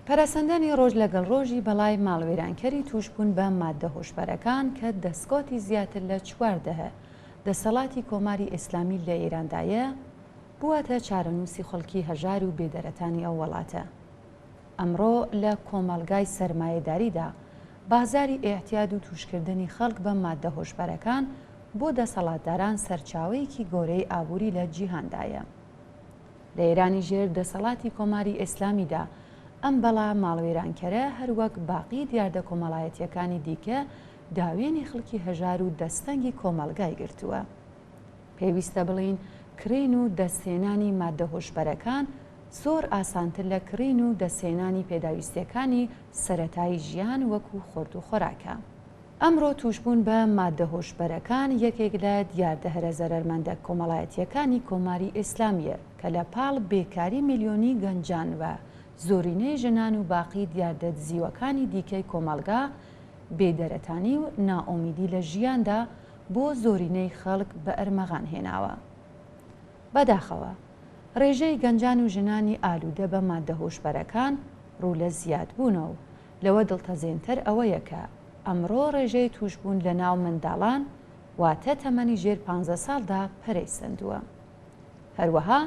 پەرەسەندنی ڕۆژ لەگەڵ ڕۆژی بەڵای ماڵوێرانکەری تووشبوون بە ماددە هۆشبەرەکان کە دەسکۆتی زیاتر لە چوار دەهە دەسەڵاتی کۆماری ئیسلامی لە ئێراندایە، بووەتە چارەنووسی خەڵکی هەژار و بێدەرەتانی ئەو وەڵاتە. ئەمڕۆ لە کۆمەڵگای سەرمایەداریدا بازاری ئێعتیاد و تووشکردنی خەڵک بە ماددە هۆشبەرەکان بۆ دەسەڵاتداران سەرچاوەیەکی گەورەی ئابووری لە جیهاندایە. لە ئێرانی ژێر دەسەڵاتی کۆماری ئێسلامیدا ئەم بەڵا ماڵوێرانکەرە هەر وەک باقی دیاردە کۆمەڵایەتییەکانی دیکە داوێنی خڵکی هەژار و دەستەنگی کۆمەڵگای گرتووە. پێویستە بڵێین کڕین و دەستهێنانی ماددە هۆشبەرەکان زۆر ئاسانتر لە کڕین و دەستهێنانی پێداویستییەکانی سەرەتایی ژیان وەکوو خورد و خۆراکە. ئەمڕۆ تووشبوون بە ماددە هۆشبەرەکان یەکێک لە دیاردە هەرە زەرەرمەندە کۆمەڵایەتییەکانی کۆماری ئیسلامییە کە لە پاڵ بێکاری میلیۆنی گەنجان و زۆرینەی ژنان و باقی دیاردە دزیوەکانی دیکەی کۆمەڵگا بێدەرەتانی و نائومیدی لە ژیاندا بۆ زۆرینەی خەڵک بە ئەرمەغان هێناوە. بەداخەوە ڕێژەی گەنجان و ژنانی ئالوودە بە ماددە هۆشبەرەکان ڕوو لە زیادبوونە و لەوە دڵتەزێنتر ئەوەیە کە ئەمڕۆ ڕێژەی تووشبوون لە ناو منداڵان واتە تەمەنی ژێر پانزە ساڵدا پەرەی سەندووە. هەروەها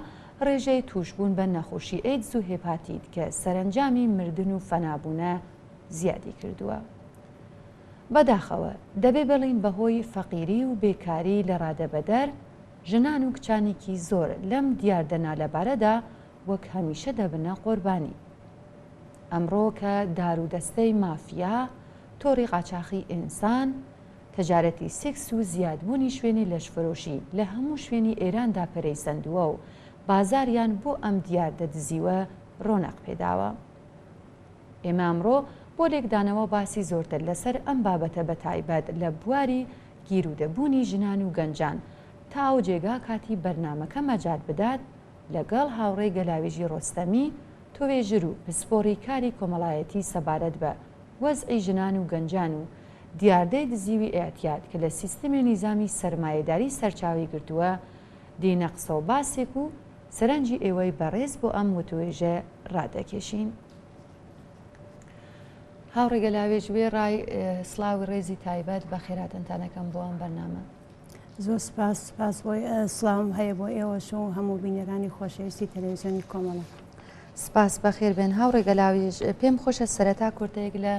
ڕێژەی تووشبوون بە نەخۆشی ئەیدز و هێپاتیت کە سەرەنجامی مردن و فەنابوونە زیادی کردووە. بەداخەوە دەبێ بڵێین بەهۆی فەقیری و بێکاری لە ڕادەبەدەر ژنان و کچانێکی زۆر لەم دیاردە نالەبارەدا وەک هەمیشە دەبنە قۆربانی. ئەمڕۆ کە دارودەستەی مافیا، تۆڕی قاچاخی ئینسان، تەجارەتی سێکس و زیادبوونی شوێنی لەشفرۆشی لە هەموو شوێنی ئێراندا پەرەی سەندووە و بازاریان بۆ ئەم دیاردە دزیوە ڕۆنەق پێداوە. ئێمە ئەمڕۆ بۆ لێکدانەوە باسی زۆرتر لەسەر ئەم بابەتە بەتایبەت لە بواری گیرودەبوونی ژنان و گەنجان تا ئەو جێگا کاتی بەرنامەکە مەجال بدات لەگەڵ هاوڕێ گەلاوێژی ڕۆستەمی، توێژر و پسپۆڕی کاری کۆمەڵایەتی سەبارەت بە وەزعی ژنان و گەنجان و دیاردەی دزیوی ئێعتیاد کە لە سیستمی نیزامی سەرمایەداری سەرچاوەی گرتووە، دێینە قسە و باسێک و سەرەنجی ئێوەی بەڕێز بۆ ئەم وتوێژە ڕادەکێشین. هاوڕێ گەلاوێژ وێڕای سڵاوی ڕێزی تایبەت بەخێرهاتنتان ئەکەم بۆ ئەم بەرنامە. زۆر سپاس سپاس بۆ سڵاوم هەیە بۆ ئێوەش و هەموو بینەرانی خۆشەویستی تەلەویزیۆنی کۆمەڵە. سپاس بەخێر بێن هاوڕێ گەلاویش پێم خۆشە سەرەتا کورتەیەک لە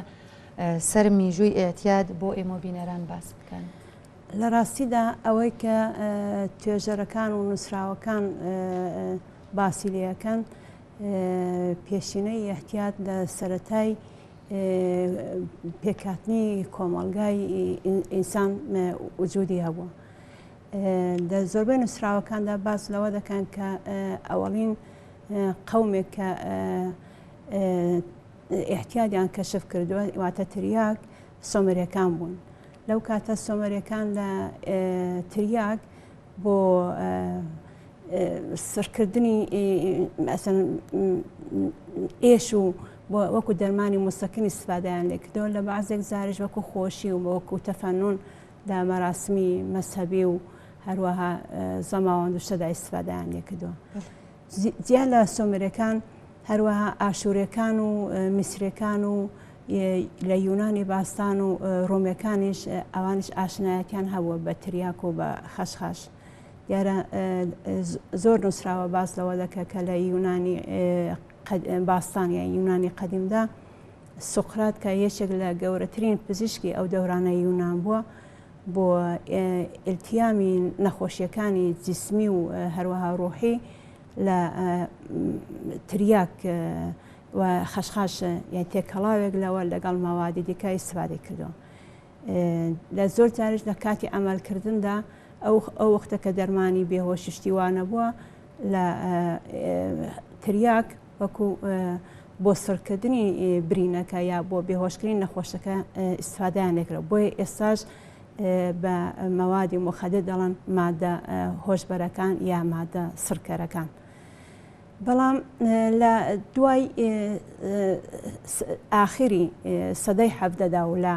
سەر میژووی ئێعتیاد بۆ ئێمە بینەران باس بکەن. لە ڕاستیدا ئەوەی کە توێژەرەکان و نووسراوەکان باسی لێەکەن پێشینەی ئێعتیاد لە سەرەتای پێکهاتنی کۆمەڵگای ئینسان وجودی هەبووە. لە زۆربەی نووسراوەکاندا باس لەوە دەکەن کە ئەوەڵین قەومێک کە ئیعتیادیان کەشف کردووە واتە تریاک سۆمەریەکان بوون. لەو کاتە سۆمەریەکان لە تریاک بۆ سڕکردنی ئێش و وەکو دەرمانی موسەکنی ئیستفادەیان لێکردەوە لە بەعزێک جاریش وەکو خۆشی و وەکو تەفەنون لە مەراسمی مەزهەبی و هەروەها زەماوەند و شتەدا ئیستفادەیان لێکردووە جیا لە سۆمەرەکان هەروەها ئاشوورەکان و میسرەکان و لە یونانی باستان و ڕۆمیەکانیش ئەوانیش ئاشنایەتیان هەبووە بە تریاک و بە خەشخاش. دیارە زۆر نووسراوە باس لەوە دەکە کە لە یونانی باستان یان یونانی قەدیمدا سوقرات کە یەکێک لە گەورەترین پزیشکی ئەو دەورانە یونان بووە بۆ ئلتیامی نەخۆشیەکانی جیسمی و هەروەها ڕۆحی لە تریاک و خەشخاش یان تێکەڵاوێک لەوە لەگەڵ مەوادی دیکە ئیستفادەی کردووە. لە زۆر جاریش لە کاتی عەمەلکردندا ئەو ئەو وەختە کە دەرمانی بێهۆشی شتی وا نەبووە لە تریاک وەکو بۆ سڕکردنی برینەکە یا بۆ بێهۆشکردنی نەخۆشەکە ئیستفادەیان لێکرا بۆیە ئێستاش بە مەوادی مخدر دەڵێن مادە هۆشبەرەکان یا مادە سڕکەرەکان. بەڵام لە دوای ئاخری سەدەی حەڤدەدا و لە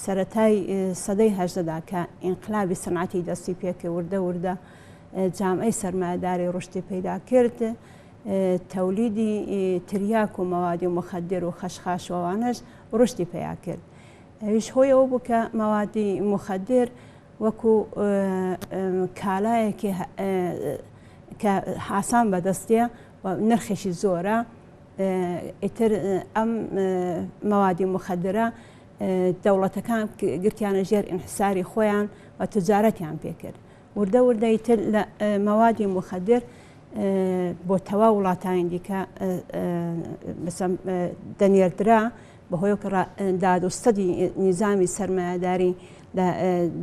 سەرەتای سەدەی هەژدەدا کە ئینقلابی سنعەتی دەستی پێکرد وردە وردە جامعەی سەرمایەداری ڕشتی پەیدا کرد. تەولیدی تریاک و مەوادی موخەدر و خەشخاش و ئەوانەش ڕوشدی پەیا کرد. ئەویش هۆی ئەوە بوو کە مەوادی موخەدر وەکو کالایەکی کە ئاسان بەدەست دێ و نرخێکی زۆرە، ئیتر ئەم مەوادی موخەدرە دەوڵەتەکان گرتیانە ژێر ئینحساری خۆیان و تجارەتیان پێکرد. وردە وردە ئیتر لە مەوادی موخەدر بۆ تەواو وڵاتانی دیکە دەنێردرا بەهۆی دادوستەدی نیزامی سەرمایەداری لە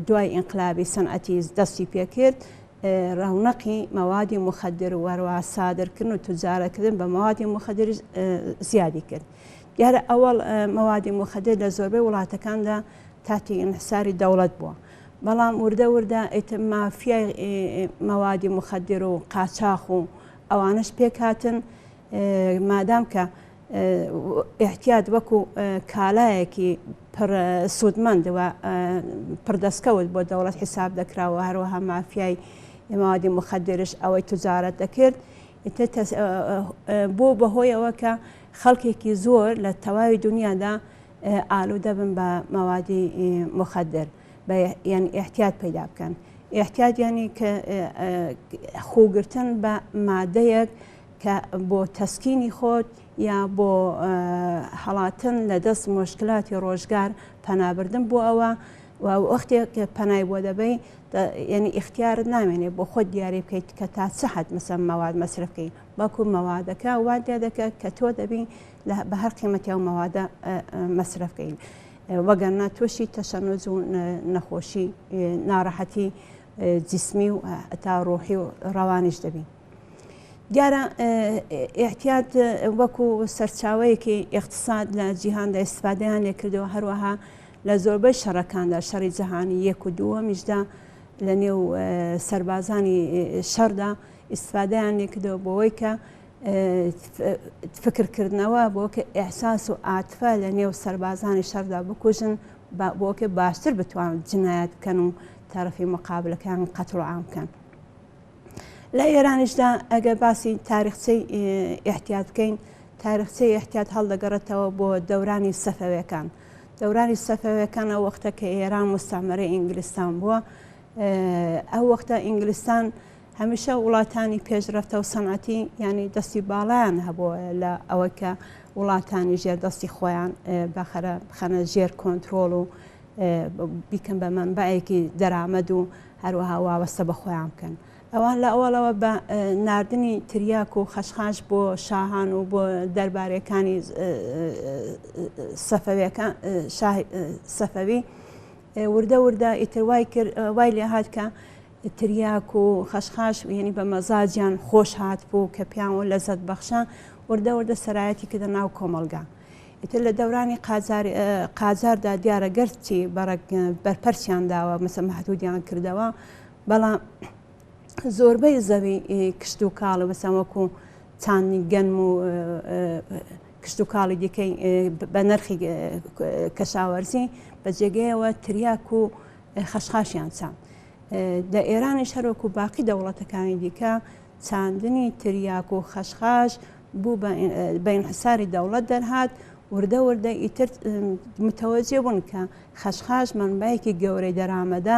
دوای ئینقلابی سەنعەتی دەستی پێکرد ڕەونەقی مەوادی موخەدر و هەروەها سادرکردن و توجارەکردن بە مەوادی موخەدر زیادی کرد. دیارە ئەوەڵ مەوادی موخەدر لە زۆربەی وڵاتەکاندا تاتی ئینحساری دەوڵەت بووە. بەڵام وردە وردە ئیتر مافیای مەوادی موخەدر و قاچاخ و ئەوانەش پێکهاتن مادام کە ئیعتیاد وەکو کالایەکی پڕ سوودمەند و پڕ دەستکەوت بۆ دەوڵەت حیساب دەکرا و هەروەها مافیای مەوادی موخەدرش ئەوەی توجارەت دەکرد ئیتر بوو بەهۆی ئەوە کە خەڵکێکی زۆر لە تەواوی دنیادا ئالوودە بن بە مەوادی موخەدر بە یانی ئیعتیاد پەیدا بکەن ئیعتیاد یانی کە خووگرتن بە مادەیەک کە بۆ تەسکینی خۆت یا بۆ هەڵاتن لە دەست مۆشکلاتی ڕۆژگار پەنابردن بۆ ئەوە و وەختێک کە پەنای بۆ دەبەی یعنی ئیختیارت نامێنێ بۆ خۆت دیاری بکەیت کە تا چ حەد مەسەن مەواد مەسرف بکەی بەڵکو مەوادەکە وات لێ دەکات کە تۆ دەبی بە هەر قیمەتی ئەو مەوادە مەسرف بکەین وەگەرنا تووشی تەشەنوج و نەخۆشی ناڕەحەتی جسمی و تا ڕۆحی و ڕەوانیش دەبین. دیارە ئیعتیاد وەکو سەرچاوەیەکی ئیقتساد لە جیهاندا ئیستفادەیان لێکردەوە هەروەها لە زۆربەی شەڕەکاندا شەڕی جیهانی یەک و دووەمیشدا لە نێو سەربازانی شەڕدا ئیستفادەیان لێکردەوە بۆەوەی کە فکرکردنەوە بۆ کە ئیحساس و عاتفە لە نێو سەربازانی شەڕدا بکوژن بۆ کە باشتر بتوان جنایەت بکەن و تەرەفی مقابلەکان قەتڵ عام بکەن. لە ئێرانیشدا ئەگەر باسی تاریخچەی ئیحتیات بکەین تاریخچەی ئیحتیات هەڵدەگەڕێتەوە بۆ دەورانی سەفەویەکان دەورانی سەفەویەکان ئەو وەختە کە ئێران مستعمرەی ئینگلستان بووە ئەو وەختە ئینگلستان هەمیشە وڵاتانی پێشرەفتە و سەنعەتی ینی دەستی باڵایان هەبووە لە ئەوە کە وڵاتانی ژێر دەستی خۆیان بەخەرە بخەنە ژێر کۆنتترۆل و بیکەن بە مەنبەعێکی دەرامەد و هەروەها وابەستە بە خۆیان بکەن. ئەوان لە ئەوەڵەوە بە ناردنی تریاک و خەشخاش بۆ شاهان و بۆ دەربارەکانی سەفەویەکان سەفەوی وردە وردە ئیتر وای کرد وای لێ هات کە تریاک و خەشخاش یعنی بە مەزاجیان خۆش هات بوو کە پیان و لەزەت بەخشە وردە وردە سەرایەتی کردە ناو کۆمەڵگا. ئیتر لە دەورانی قاجار قاجاردا دیارە گەرچی بەڕەگ بەرپەرچیان داوە مەسە مەحدودیان کردەوە بەڵام زۆربەی زەوی کشت و کاڵ مەسە وەکو چاندنی گەنم و کشت و کاڵی دیکەی بە نرخی کەشاوەرزی بە جێگەیەوە تریاک و خەشخاشیان چاند لە ئێرانیش هەروەکو باقی دەوڵەتەکانی دیکە چاندنی تریاک و خەشخاش بوو بە ئینحساری دەوڵەت دەرهات، وردە وردە ئیتر متەوەجێ بوون کە خەشخاش مەنبایەکی گەورەی دەرامەدە،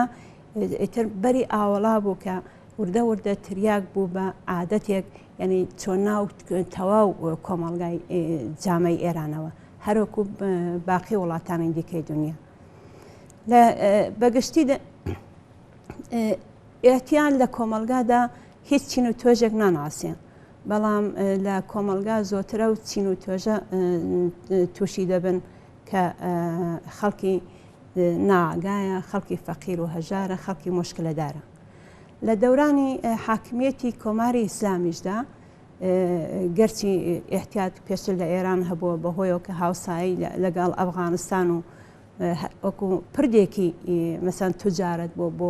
ئیتر بەری ئاوەڵا بوو کە وردە وردە تریاک بوو بە عادەتێک یعنی چۆن ناو تەواو کۆمەڵگای جامەی ئێرانەوە هەروەکو باقی وڵاتانی دیکەی دنیا لە بەگشتی ئیعتیاد لە کۆمەڵگادا هیچ چین و توێژێک ناناسێ، بەڵام لە کۆمەڵگا زۆتر ئەو چین و توێژە تووشی دەبن کە خەڵکی ناگایە، خەڵکی فەقیر و هەژارە، خەڵکی مشکلەدارە. لە دەورانی حاکمیەتی کۆماری ئیسلامیشدا گەرچی ئیعتیاد پێشتر لە ئێران هەبووە بەهۆیەوە کە هاوسایی لەگەڵ ئەفغانستان و وەکو پردێکی مەسەن توجارەت بۆ بۆ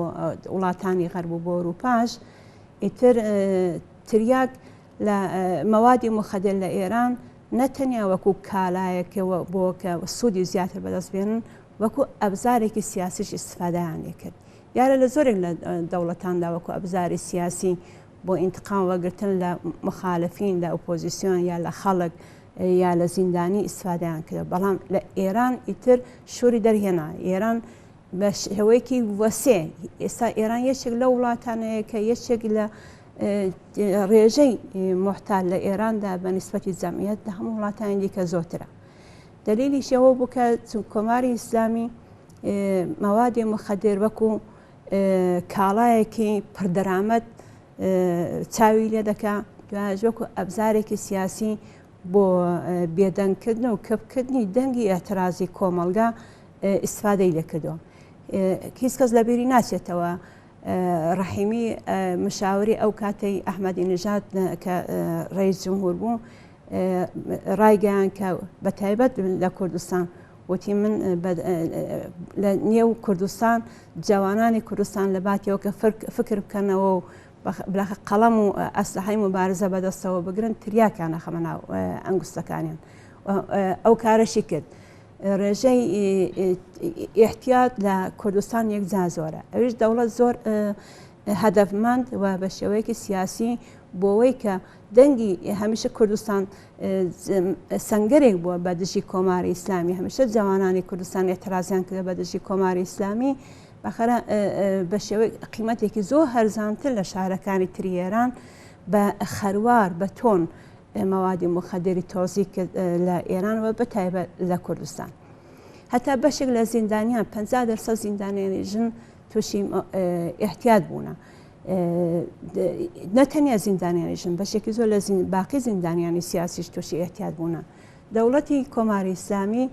وڵاتانی غەرب و بۆ ئەوروپاش ئیتر تریاک لە مەوادی مخدر لە ئێران نەتەنیا وەکو کالایەکەوە بۆ کە سوودی زیاتر بەدەست بێنن وەکو ئەبزارێکی سیاسیش ئیستفادەیان لێکرد دیارە لە زۆرێک لە دەوڵەتاندا وەکو ئەبزاری سیاسی بۆ ئینتقام وەگرتن لە مخالفین لە ئۆپۆزیسیۆن یا لە خەڵک یا لە زیندانی ئیسفادەیان کردوە بەڵام لە ئێران ئیتر شوری دەرهێنا ئێران بە شێوەیەکی وەسێ ئێستا ئێران یەکێک لەو وڵاتانەیە کە یەکێک لە ڕێژەی محتال لە ئێراندا بە نسبەتی جەمعیت لە هەموو وڵاتانی دیکە زۆرترە دلیلیش ئەوە بوو کە کۆماری ئیسلامی مەوادی مخدر وەکو کاڵایەکی پڕدەرامەت چاوی لێ دەکا دوایش وەکو ئەبزارێکی سیاسی بۆ بێدەنگکردن و کپکردنی دەنگی ئیعترازی کۆمەڵگا ئیسفادەی لێ کردووە. هیچ کەس لەبیری ناچێتەوە ڕەحیمی مشاوری ئەو کاتەی ئەحمەدی نژاد کە ڕئیس جمهور بوو ڕایگەیان کە بە تایبەت لە کوردستان وتی من لە نێو کوردستان جەوانانی کوردستان لە باتیەوە کە فکر بکەنەوە و بلاخە قەڵەم و ئەسلحەی مبارزە بەدەستەوە بگرن تریاکیان ئەخەمە ناو ئەنگوستەکانیان ئەو کارەشی کرد ڕێژەی ئیحتیاط لە کوردستان یەکجار زۆرە ئەویش دەوڵەت زۆر هەدەفمەند و بە شێوەیەکی سیاسی بۆەوەی کە دەنگی هەمیشە کوردستان سەنگەرێک بووە بە دژی کۆماری ئیسلامی هەمیشە جوانانی کوردستان ئێعترازیان کردە بە دژی کۆماری ئیسلامی بەخەرە بە شێوەی قیمەتێکی زۆر هەرزانتر لە شارەکانی تری ئێران بە خەروار بە تۆن مەوادی موخەدری تۆزی کرد لە ئێران و بە تایبەت لە کوردستان. هەتا بەشێک لە زیندانیان 50 دەرسەد زیندانیانی ژن تووشی ئیحتیاد بوونە. نە تەنیا زیندانیانی ژن بەشێکی زۆر لە باقی زیندانیانی سیاسیش تووشی ئیحتیاد بوونە. دەوڵەتی کۆماری ئیسلامی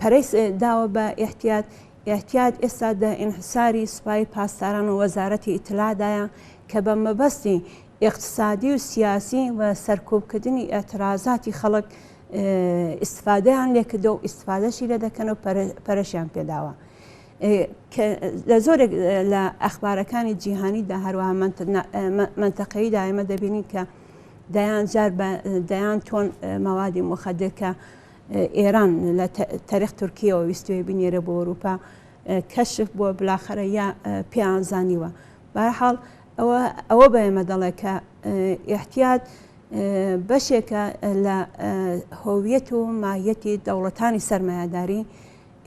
پەرەی داوە بە ئیحتیاد ئیحتیاد ئێستا دە ئینحساری سوپای پاسداران و وەزارەتی ئیتلاعدایە کە بە مەبەستی ئیقتسادی و سیاسی و سەرکوبکردنی ئیعترازاتی خەڵک ئیستفادەیان لێکردوە و ئیستفادەشی لێ دەکەن و پەرەشیان پێداوە. کە لە زۆرێک لە ئەخبارەکانی جیهانیدا هەروەها مەنتەقەییدا ئێمە دەبینین کە دەیان جار بە دەیان تۆن مەوادی موخەدر کە ئێران لە تەریق تورکیەوە ویستوێ بینێرە بۆ ئەوروپا کەشف بووە بلاخەرە یا پێیان زانیوە بەهەرحاڵ ئەوە ئەوە بە ئێمە دەڵێ کە ئیحتیات بەشێکە لە هۆویەت و ماهیەتی دەوڵەتانی سەرمایەداری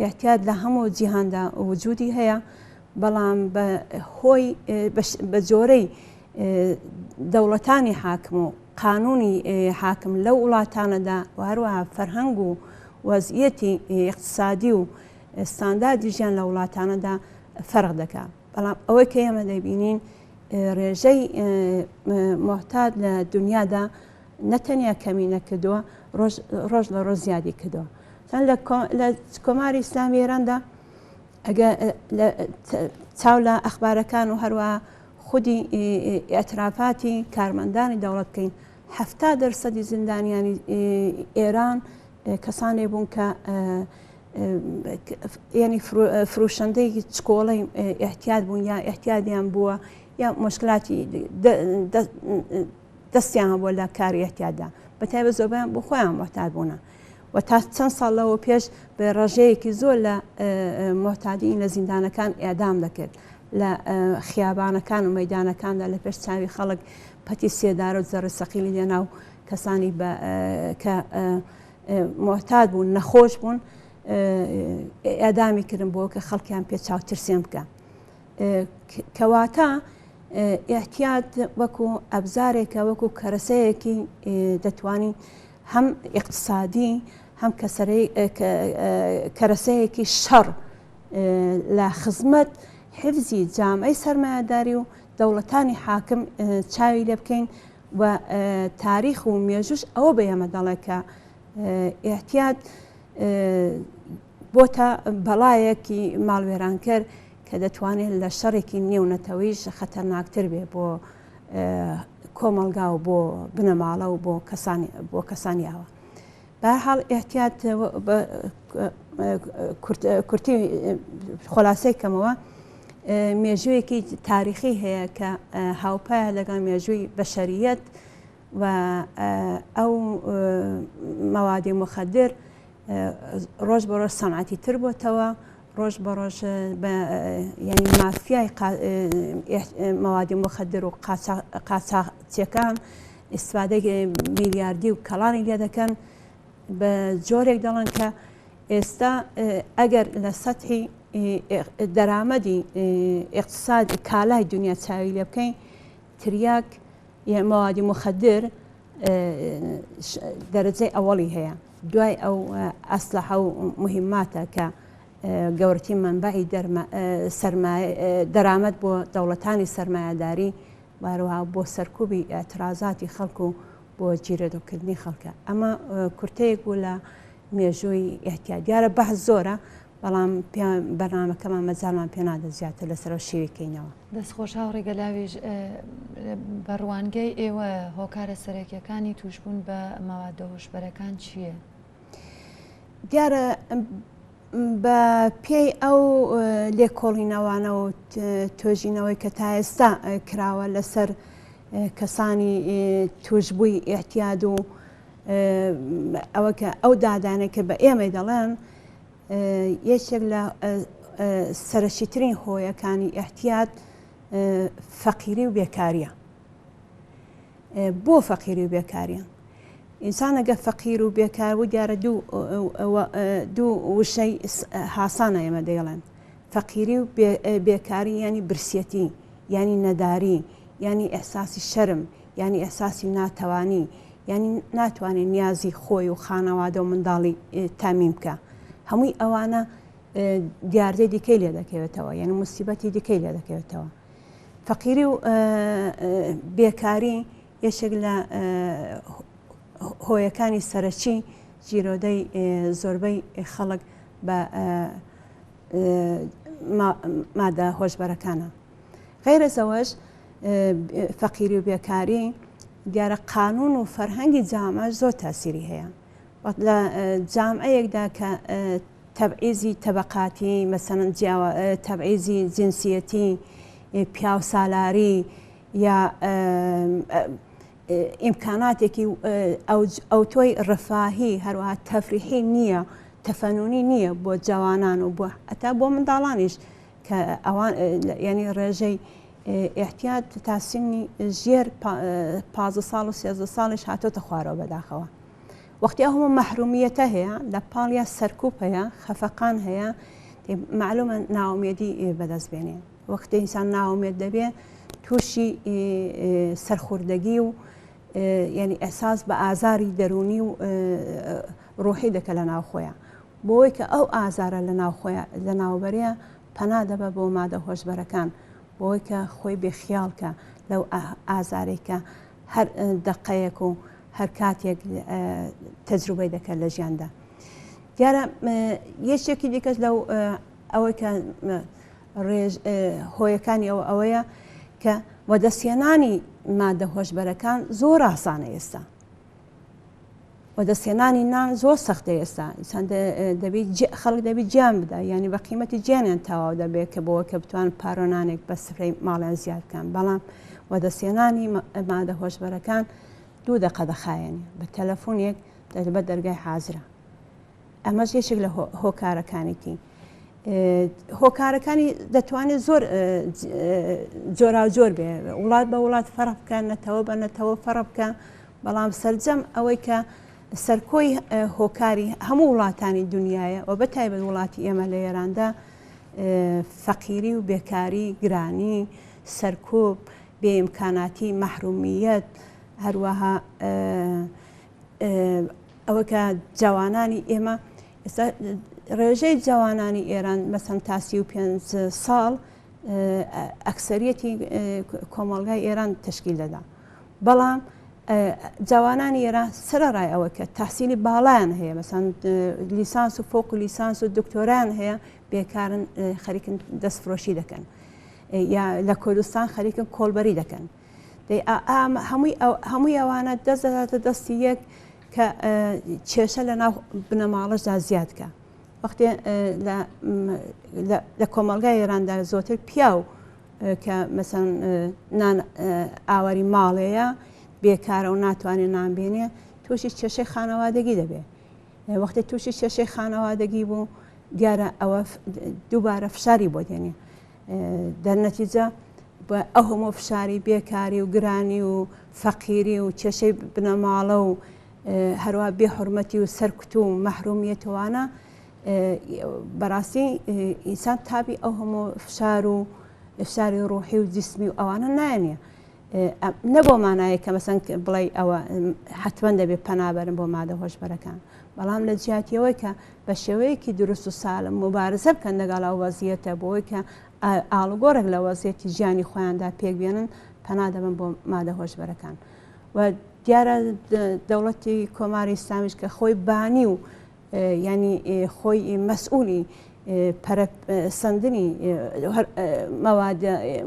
ئیحتیات لە هەموو جیهاندا وجودی هەیە بەڵام بە هۆی بە جۆرەی دەوڵەتانی حاکم و قانونی حاکم لەو وڵاتانەدا و هەروەها فەرهەنگ و وەزیەتی ئیقتسادی و ستانداردی ژیان لە وڵاتانەدا فەرق دەکا. بەڵام ئەوەی کە ئێمە دەیبینین ڕێژەی موعتاد لە دنیادا نە تەنیا کەمی نەکردووە ڕۆژ لە ڕۆژ زیادی کردووە لە کۆماری ئیسلامی ئێراندا ئەگە چاو لە ئەخبارەکان و هەروە خودی ئیعترافاتی کارمەندانی دەوڵەت بکەین هەفتا دەرسەدی زیندانیانی ئێران کەسانێ بوون کە یعنی فرۆشەندەی چکۆڵەی ئیحتیاد بوون یا ئیحتیادیان بووە یا مشکلاتی دەستیان هەبووە لە کاری ئیحتیاددا بە تایبەت زۆربەیان بۆ خۆیان موعتاد بوونە و تا چەند ساڵ لەوە پێش بە ڕێژەیەکی زۆر لە موعتادین لە زیندانەکان ئێعدام دەکرد لە خیابانەکان و مەیدانەکاندا لە پێش چاوی خەڵک پەتی سێدارە و زەڕی سەقیلی لێنا و کەسانی بە کە موعتاد بوون نەخۆش بوون ئێعدامی کردن بۆ کە خەڵکیان پێ چاوترسێن بکە کەواتە ئیعتیاد وەکو ئەبزارێکە وەکو کەرەسەیەکی دەتوانین هەم ئیقتسادی هەم کەرەسەیەکی شەڕ لە خزمەت حفزی جامعەی سەرمایەداری و دەوڵەتانی حاکم چاوی لێ بکەین و تاریخ و مێژوش ئەوە بە ئێمە دەڵێ کە ئیعتیاد بۆتە بەڵایەکی ماڵوێرانکەر کە دەتوانێت لە شەڕێکی نێونەتەوەیش خەتەرناکتر بێ بۆ کۆمەڵگا و بۆ بنەماڵە و بۆ کەسانی بۆ کەسانی ئاوا. بەهەرحاڵ ئیعتیاد کورتی خۆلاسەی کەمەوە مێژوویەکی تاریخی هەیە کە هاوپایە لەگەڵ مێژووی بەشەریەت و ئەو مەوادی مخدر ڕۆژ بە ڕۆژ سەنعەتی تر بۆتەوە. ڕۆژ بە ڕۆژ بە یعنی مافیای مەوادی مخدر و قاچاخچیەکان ئیسفادەی میلیاردی و کەڵانی لێ دەکەن بە جۆرێک دەڵێن کە ئێستا ئەگەر لە سەتحی دەرامەدی ئیقتساد کالای دنیا چاوی لێ بکەین تریاک یا مەوادی مخدر دەرەجەی ئەوەڵی هەیە دوای ئەو ئەسلحە و مهماتە کە گەورەترین مەنبەعی دەرامەت بۆ دەوڵەتانی سەرمایەداری و هەروەها بۆ سەرکوبی ئیعترازاتی خەڵک و بۆ جیرەدۆکردنی خەڵکە. ئەمە کورتەیەک بوو لە مێژووی ئیعتیاد. دیارە بەحس زۆرە، بەڵام بەرنامەکەمان مەجالمان پێ نادات زیاتر لەسەرەوە شیوی کەینەوە. دەست خۆش هاوڕێ گەلاوێژ، بە ڕوانگەی ئێوە هۆکارە سەرەکیەکانی تووشبوون بە مەوادە هۆشبەرەکان چییە؟ دیارە بە پێی ئەو لێکۆڵینەوانە و توێژینەوەی کە تا ئێستا کراوە لەسەر کەسانی توشبووی ئیعتیاد و ئەوە کە ئەو دادانەی کە بە ئێمەی دەڵێن یەکێک لە سەرەکیترین هۆیەکانی ئیعتیاد فەقیری و بێکاریە. بۆ فەقیری و بێکاریە؟ ئینسان ئەگەر فەقیر و بێکار بوو دیارە دوو وشەی هاسانە ئێمە دەیڵێن فەقیری و بێکاری ینی برسیەتی ینی نەداری ینی ئەحساسی شەرم ینی ئەحساسی ناتەوانی ینی ناتوانێت نیازی خۆی و خانەوادە و منداڵی تامین بکە هەمووی ئەوانە دیاردەی دیکەی لێ دەکەوێتەوە یعنی مسیبەتی دیکەی لێ دەکەوێتەوە فەقیری و بێکاری یەکێک لە هۆیەکانی سەرەکی گیرۆدەی زۆربەی خەڵک بە مادە هۆشبەرەکانە. غەیرە زەوەش فەقیری و بێکاری دیارە قانون و فەرهەنگی جامعە زۆر تاسیری هەیە. وەخت لە جامعەیەکدا کە تەبعیزی تەبەقاتی مەسەلەن جیاوە تەبعیزی جنسیەتی پیاوسالاری یا ئیمکاناتێکی ئەوتۆی ڕفاهی هەروەها تەفریحی نییە تەفەنونی نییە بۆ جەوانان و بۆ هەتا بۆ منداڵانیش کە ئەوان ینی ڕێژەی احتیاط تا سنی ژێر 15 ساڵ و 13 ساڵیش هاتۆتە خوارەوە بەداخەوە وەختی ئەو هەموو مەحرومیەتە هەیە لە پاڵیا سەرکوب هەیە خەفەقان هەیە معلومە ناومێدی بەدەست بێنێ وەختی ئینسان ناومێد دەبێ تووشی سەرخوردەگی و یعنی ئەساس بە ئازاری دەرونی و ڕۆحی دەکە لە ناوخۆیان بۆی کە ئەو ئازارە لە ناوخۆیان لە ناوبەرەیە پەنا دەبە بۆ مادە هۆشبەرەکان بۆی کە خۆی بێخیاڵکە لەو ئازارێک کە هەر دەقەیەک و هەر کاتێک تەجروبەی دەکات لە ژیاندا دیارە یەکێکی دیکەش لەو ئەوەی کە ڕێژ هۆیەکانی ئەوە ئەوەیە کە وەدەستهێنانی مادە هۆشبەرەکان زۆر ئاسانە ئێستا وەدەستهێنانی نان زۆر سەختە ئێستا ئینسان دەبی خەڵک دەبی گیان بدا یعنی بە قیمەتی گیانیان تەواو دەبێت کە بۆ کە بتوان پارۆنانێک بە سفرەی ماڵیان زیاد بکەن بەڵام وەدەستهێنانی مادە هۆشبەرەکان دوو دەقە دەخایەنێ بە تەلەفۆنێک دەبە دەرگای حازرە ئەمەش یەکێک لە هۆکارەکانێتی هۆکارەکانی دەتوانێت زۆر جۆراوجۆر بێ وڵات بە وڵات فەرق بکە نەتەوە بە نەتەوە فەرق بکە بەڵام سەرجەم ئەوەی کە سەرکۆی هۆکاری هەموو وڵاتانی دنیاە و بە تایبەت وڵاتی ئێمە لە ئێراندا فەقیری و بێکاری گرانی سەرکوب بێئیمکاناتی مەحرومیەت هەروەها ئەوە کە جەوانانی ئێمە ئێستا ڕێژەی جەوانانی ئێران مەسەن تا 35 ساڵ ئەکسەریەتی کۆمەڵگای ئێران تشکیل دەدا بەڵام جوانانی ئێران سەرەڕای ئەوە کە تحصیلی باڵایان هەیە مەسەن لیسانس و فۆق و لیسانس و دکتۆران هەیە بێکارن خەریکن دەستفرۆشی دەکەن یا لە کوردستان خەریکن کۆڵبەری دەکەن دەی هەمووی هەمووی ئەوانە دەست دەداتە دەستی یەک کە کێشە لە ناو بنەماڵەشدا زیاد کە وەختێ لە کۆمەڵگای ئێراندا زۆرتر پیاو کە مەسەن نان ئاواری ماڵەیە بێکارە و ناتوانێت نان بێنێ تووشی کێشەی خانەوادەگی دەبێت وەختی تووشی کێشەی خانەوادەگی بوو. دیارە ئەوە دووبارە فشاری بۆ دێنێ دەرنەتیجە ئەو هەموو فشاری بێکاری و گرانی و فەقیری و کێشەی بنەماڵە و هەروە بێ حرمەتی و سەرکوت و مەحرومیەتەوانە بەڕاستی ئینسان تابی ئەو هەموو فشار و فشاری ڕوحی و جسمی و ئەوانە نایەنێ نە بۆ مانایە کە مەسەن بڵێ ئەوە حتمما دەبێت پەنابەرن بۆ مادە هۆشبەرەکان بەڵام لە جیاتیەوەی کە بە شێوەیەکی دروست و سالم مبارزە بکەن لەگەڵ ئەو وەزیەتە بۆی کە ئاڵوگۆڕێک لە وەزیەتی ژیانی خۆیاندا پێک بێنن پەنا دەبن بۆ مادە هۆشبەرەکان و دیارە دەوڵەتی کۆماری ئیسلامیش کە خۆی بانی و یانی خۆی مەسئولی پەرە سەندنی مەواد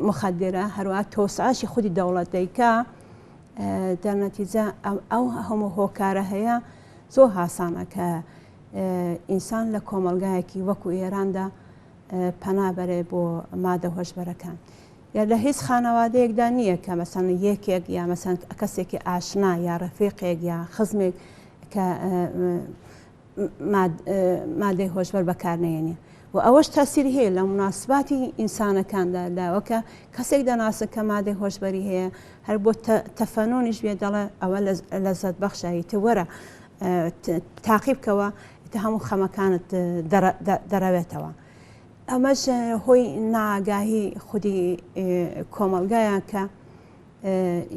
مخدرە هەروە تۆسعاشی خودی دەوڵەت دەیکا دەرنەتیجە ئەو هەموو هۆکارە هەیە زۆر هاسانە کە ئینسان لە کۆمەلگایەکی وەکو ئێراندا پەنا بەرێ بۆ مادە هۆشبەرەکان یا لە هیچ خانەوادەیەکدا نییە کە مەسەن یەکێک یا مەسەن کەسێکی ئاشنا یا ڕەفیقێک یا خزمێک کە مادەی هۆشبەر بەکارنەیەنێ و ئەوەش تاسیری هەیە لە مناسباتی ئینسانەکاندا لاوەکە کەسێک دەناسن کە مادەی هۆشبەری هەیە هەر بۆ تەفەنۆنیش بێ دەڵێ ئەوە لەزەت بەخشایی تە وەرە تاقی بکەوە تە هەموو خەمەکانت دەڕەوێتەوە. ئەمەش هۆی ناگاهی خودی کۆمەڵگایە کە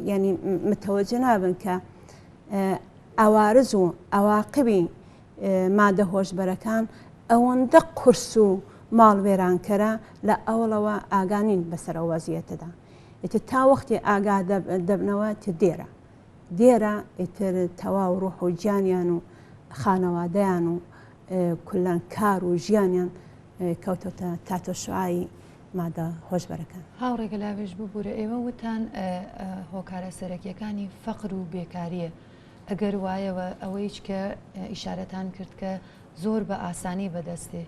یعنی متەوەجە نابن کە عەوارز و عەواقبی مادە هۆشبەرەکان ئەوەندە قورس و ماڵ وێرانکەرە لە ئەوڵەوە ئاگا نین بەسەر ئەو وەزیەتەدا ئیتر تا وەختی ئاگا دەبنەوە تر دێرە دێرە ئیتر تەواو ڕوح و گیانیان و خانەوادەیان و کولەن کار و ژیانیان کەوتۆتە تاتۆ شعای مادە هۆشبەرەکان. هاوڕێ گەلاوێژ ببورە ئێوە وتان هۆکارە سەرەکیەکانی فەقر و بێکاریە ئەگەر وایە و ئەوەیچ کە ئیشارەتان کرد کە زۆر بە ئاسانی بەدەستێ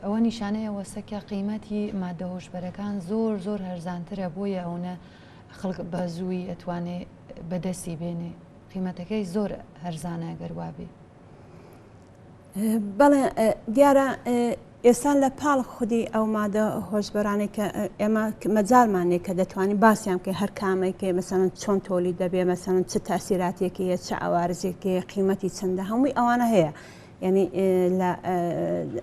ئەوە نیشانەیە وەسە کە قیمەتی مادە هۆشبەرەکان زۆر زۆر هەرزانترە بۆیە ئەونە خەڵک بە زووی ئەتوانێ بەدەستی بێنێ قیمەتەکەی زۆر هەرزانە گەر وابێ. بەڵێ دیارە ئێستا لە پاڵ خودی ئەو مادە هۆشبەرانەی کە ئێمە مەجالمان نیە کە دەتوانین باسیان بکەین هەر کامێکی مەسەلەن چۆن تۆلید دەبێ مەسەلەن چ تاسیراتێکی هەیە چ عەوارزێکی هەیە قیمەتی چەندە هەمووی ئەوانە هەیە یعنی لە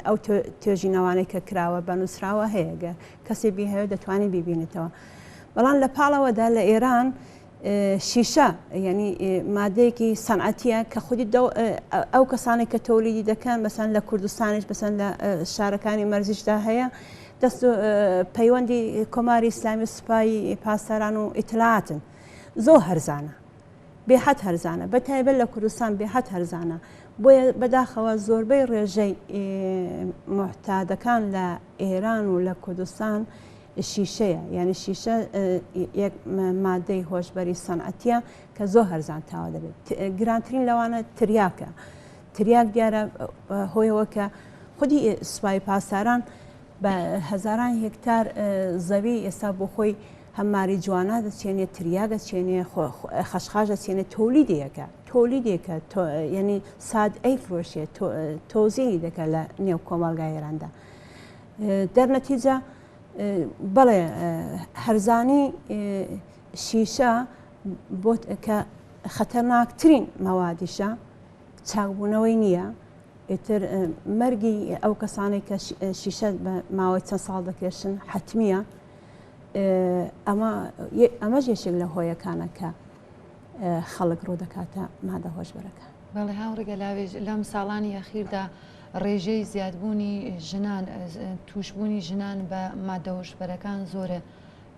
ئەو توێژینەوانەی کە کراوە بە نووسراوە هەیە گە کەسی بیهەوێت دەتوانێت بیبینێتەوە بەڵام لە پاڵەوەدا لە ئێران شیشە یعنی مادەیەکی سەنعەتیە کە خودی ئەو کەسانێک کە تۆلیدی دەکەن بەسەن لە کوردستانیش بەسەن لە شارەکانی مەرزیشدا هەیە دەست پەیوەندی کۆماری ئیسلامی سوپای پاسداران و ئیتلاعاتن زۆر هەرزانە بێحەد هەرزانە بە تایبەت لە کوردستان بێحەد هەرزانە بۆیە بەداخەوە زۆربەی ڕێژەی محتادەکان لە ئێران و لە کوردستان شیشەیە یانی شیشە یەک مادەی هۆشبەری سەنعەتیە کە زۆر هەرزان تاوا دەبێت گرانترین لەوانە تریاکە تریاک دیارە هۆیەوە کە خودی سوپای پاسداران بە هەزاران هێکتار زەوی ئێستا بۆ خۆی هەماری جوانە دەچێنێ تریاگە چێنێ خەشخاش دەچێنێ تۆلیدەکە تۆلیدێکە یعنی ساد ئەی فرۆشێ تۆزیی دەکە لە نێو کۆمەڵگای ئێراندا دەرنەتیجە بەڵێ هەرزانی شیشە بۆ کە خەتەرناکترین مەوادیشە چاکبوونەوەی نییە ئیتر مەرگی ئەو کەسانێک کە شیشە بە ماوەی چەند ساڵ دەکێشن حتمیە ئەمە ئەمەش یەکێک لە هۆیەکانە کە خەڵک ڕوودەکاتە مادە هۆشبەرەکان. بەڵێ هاوڕێ گەلاوێژ لەم ساڵانی ئەخیردا ڕێژەی زیادبوونی ژنان تووشبوونی ژنان بە مادە هۆشبەرەکان زۆرە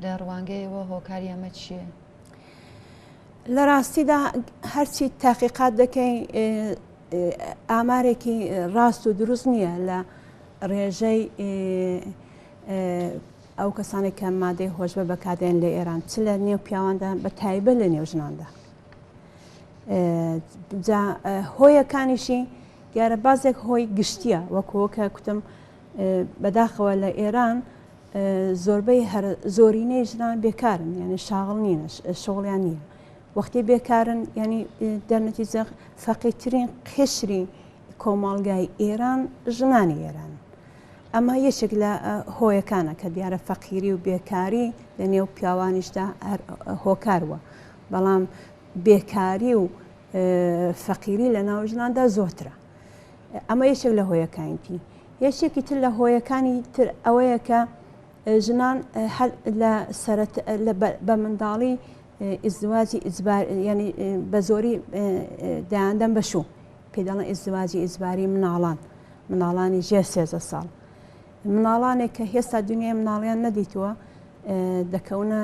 لە ڕوانگەیەوە هۆکاری ئەمە چییە؟ لە ڕاستیدا هەرچی تاقیقات دەکەین ئامارێکی ڕاست و دروست نییە لە ڕێژەی ئەو کەسانێک کە مادەی هۆشبەر بەکاردێن لە ئێران چ لە نێو پیاواندا بە تایبەت لە نێو ژناندا جا هۆیەکانیشی دیارە بازێک هۆی گشتیە وەکوەکە کوتم بەداخەوە لە ئێران زۆربەی هەر زۆرینەی ژنان بێکارن یعنی شاغڵ نینە شغڵیان نییە وەختی بێکارن ینی دەرنەتیجە فەقیترین قشری کۆمەڵگای ئێران ژنانی ئێرانن. ئەمە یەکێک لە هۆیەکانە کە دیارە فەقیری و بێکاری لە نێو پیاوانیشدا هەر هۆکار بووە، بەڵام بێکاری و فەقیری لە ناو ژناندا زۆرترە. ئەمە یەکێک لە هۆیەکانیتی. یەکێکی تر لە هۆیەکانی تر ئەوەیە کە ژنان هەر لە سەرەت بە منداڵی ئیزدواجی ئیجبار یعنی بە زۆری دەیاندەن بە شوو پێ دەڵێن ئیزدواجی ئیجباری مناڵان مناڵانی ژێر 13 ساڵ مناڵانێک کە هێستا دنیای مناڵیان نەدیتووە دەکەونە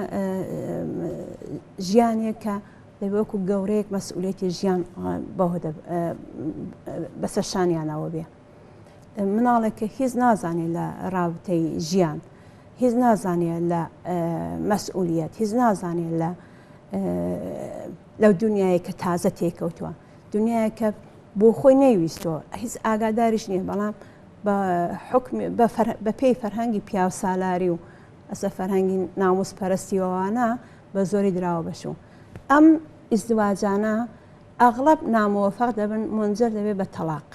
ژیانێک کە دەبێ وەکو گەورەیەک مەسئولێتی ژیان بەسەر شانیانەوە بێ. مناڵێک کە هیچ نازانێت لە ڕابتەی ژیان هیچ نازانێت لە مەسئولیت هیچ نازانێت لە لەو دنیاە کە تازە تێکەوتووە دنیاە کە بۆ خۆی نەیویستەوە هیچ ئاگاداریش نییە بەڵام بە حکم بە پێی فەرهەنگی پیاوسالاری و ئەسە فەرهەنگی ناموس پەرستیەوەوانە بە زۆری دراوە بەشوو ئەم ئیزدواجانە ئەغڵب نامۆفەق دەبن منجر دەبێت بە تەلاق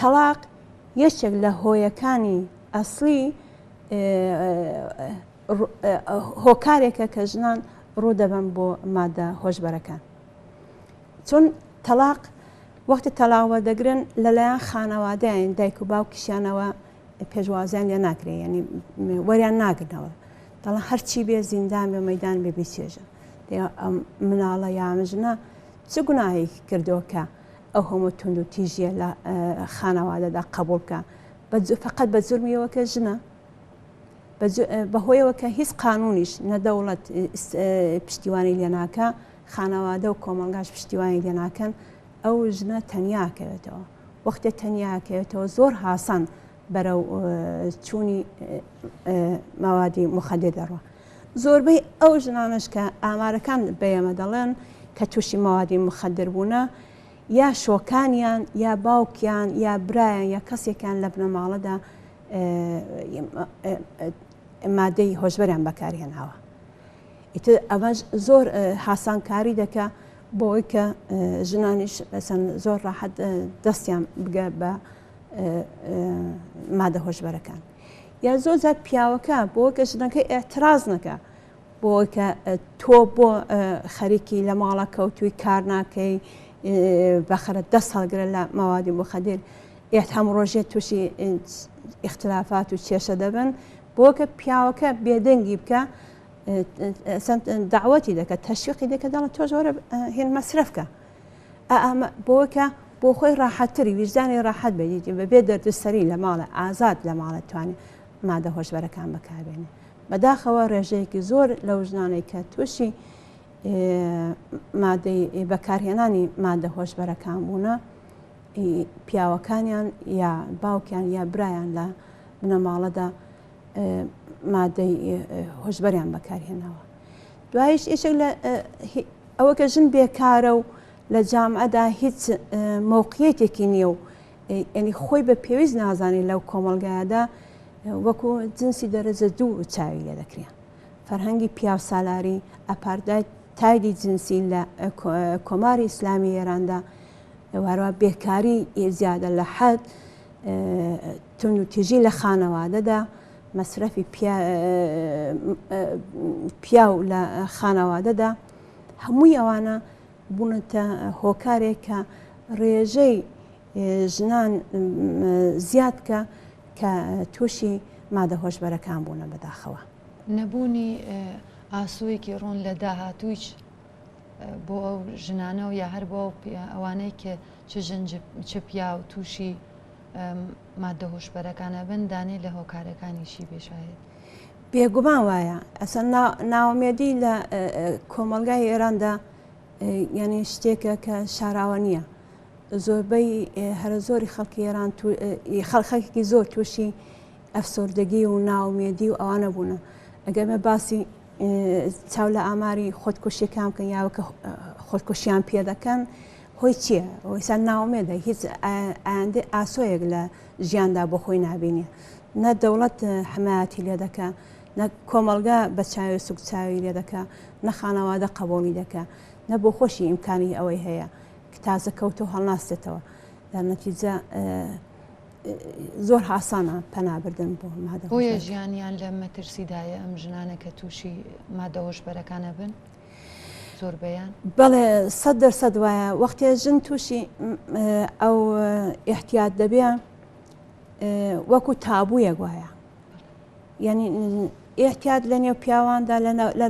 تەڵاق یەکێک لە هۆیەکانی ئەسڵی هۆکارێکە کە ژنان ڕوو دەبەن بۆ مادە هۆشبەرەکان. چون تەڵاق وەختی تەلاق وەردەگرن لەلایەن خانەوادەیان دایک و باوکیشیانەوە پێشوازیان لێ ناکرێ یعنی وەریان ناگرنەوە دەڵێن هەرچی بێ زیندان بێ مەدان بێ بیچێژە ئەم مناڵە یا ژنە چ گوناهێکی کردووە کە ئەو هەموو توندوتیژیە لە خانەوادەدا قبوڵ بکا فقط بە جورمیەوە کە ژنە بەهۆیەوە کە هیچ قانونیش نە دەوڵەت پشتیوانی لێ ناکە خانەوادە و کۆمەڵگاش پشتیوانی لێ ناکەن ئەو ژنە تەنیا کەوێتەوە وەختێ تەنیا کەوێتەوە زۆر هاسان بەرەو چوونی مەوادی مخدر دەڕوە زۆربەی ئەو ژنانەش کە ئامارەکان بە ئێمە دەڵێن کە تووشی مەوادی مخدر بوونە یا شۆکانیان یا باوکیان یا برایان یا کەسێکیان لە بنەماڵەدا مادەی هۆشبەریان بەکارهێناوە ئیتر ئەمەش زۆر هاسانکاری دەکا بۆی کە ژنانیش مەسەن زۆر ڕاحەت دەستیان بگە بە مادە هۆشبەرەکان. یا زۆر جار پیاوەکە بۆ کە ژنەکە ئێعتراز نەکا بۆ کە تۆ بۆ خەریکی لە ماڵە کەوتوی کار ناکەی بەخەرە دەست هەڵگرە لە مەوادی مخدر ئێت هەم ڕۆژێ تووشی ئیختلافات و کێشە دەبن بۆ کە پیاوەکە بێدەنگی بکە داوەتی دەکە تەشویقی دەکە دەڵە تۆش وەرە هێن مەسرەف کە ئەمە بۆکە بۆ خۆی ڕاحەتتری ویژدانی ڕاحەت بێت بە بێ دەردەسەری لە ماڵە ئازاد لە ماڵە توانێت مادە هۆشبەرەکان بەکاربێنێ بەداخەوە ڕێژەیەکی زۆر لەو ژنانەی کە تووشی مادەی بەکارهێنانی مادە هۆشبەرەکان بوونە پیاوەکانیان یا باوکیان یا برایان لە بنەماڵەدا مادەی هۆشبەریان بەکارهێناوە دوایش یەکێک لە ئەوە کە ژن بێکارە و لە جامعەدا هیچ مەوقعیەتێکی نییە و ینی خۆی بە پێویست نازانێت لەو کۆمەڵگایەدا وەکو جنسی دەرەجە دوو چاوی لێ دەکرێن فەرهەنگی پیاوسالاری ئەپاردای تایدی جنسی لە کۆماری ئیسلامی ئێراندا واروا بێکاری زیادە لە حەد توندوتیژی لە خانەوادەدا مەسرەفی پیاو لە خانەوادەدا هەمووی ئەوانە بوونەتە هۆکارێک کە ڕێژەی ژنان زیاد بکە کە تووشی مادە هۆشبەرەکان بوونە بەداخەوە. نەبوونی ئاسۆیەکی ڕوون لە داهاتوویش بۆ ئەو ژنانە و یا هەر بۆ ئەوانەی کە چ ژن چ پیاو تووشی ماددە هۆشبەرەکان ئەبن دانەی لە هۆکارەکانیشی بێ شاید. بێگومان وایە ئەسەن ناومێدی لە کۆمەڵگای ئێراندا یعنی شتێکە کە شاراوە نییە زۆربەی هەرە زۆری خەڵکی ئێران خەڵخەکێکی زۆر تووشی ئەفسۆردەگی و ناومێدی و ئەوانە بوونە ئەگەر مە باسی چاو لە ئاماری خۆتکوشیەکان بکەن یاوەکە خۆتکوشیان پێ دەکەن هۆی چییە؟ ئەویسا ناومێدە هیچ ئایندەی ئاسۆیەک لە ژیاندا بۆ خۆی نابینێ نە دەوڵەت حمایەتی لێ دەکا نە کۆمەڵگا بە چاوی سوک چاوی لێ دەکا نە خانەوادە قەبوڵی دەکا نە بۆ خۆشی ئیمکانی ئەوەی هەیە کە تازە کەوتۆ هەڵناستێتەوە. در نەتیجە زۆر هاسانە پەنا بردن بۆ مادە بۆیە ژیانیان لە مەترسیدایە ئەم ژنانە کە تووشی مادە هۆشبەرەکان ئەبن زۆربەیان؟ بەڵێ 100% وایە وەختێ ژن تووشی ئەو ئیحتیات دەبێ وەکو تابوویەک وایە یعنی ئیحتیات لە نێو پیاواندا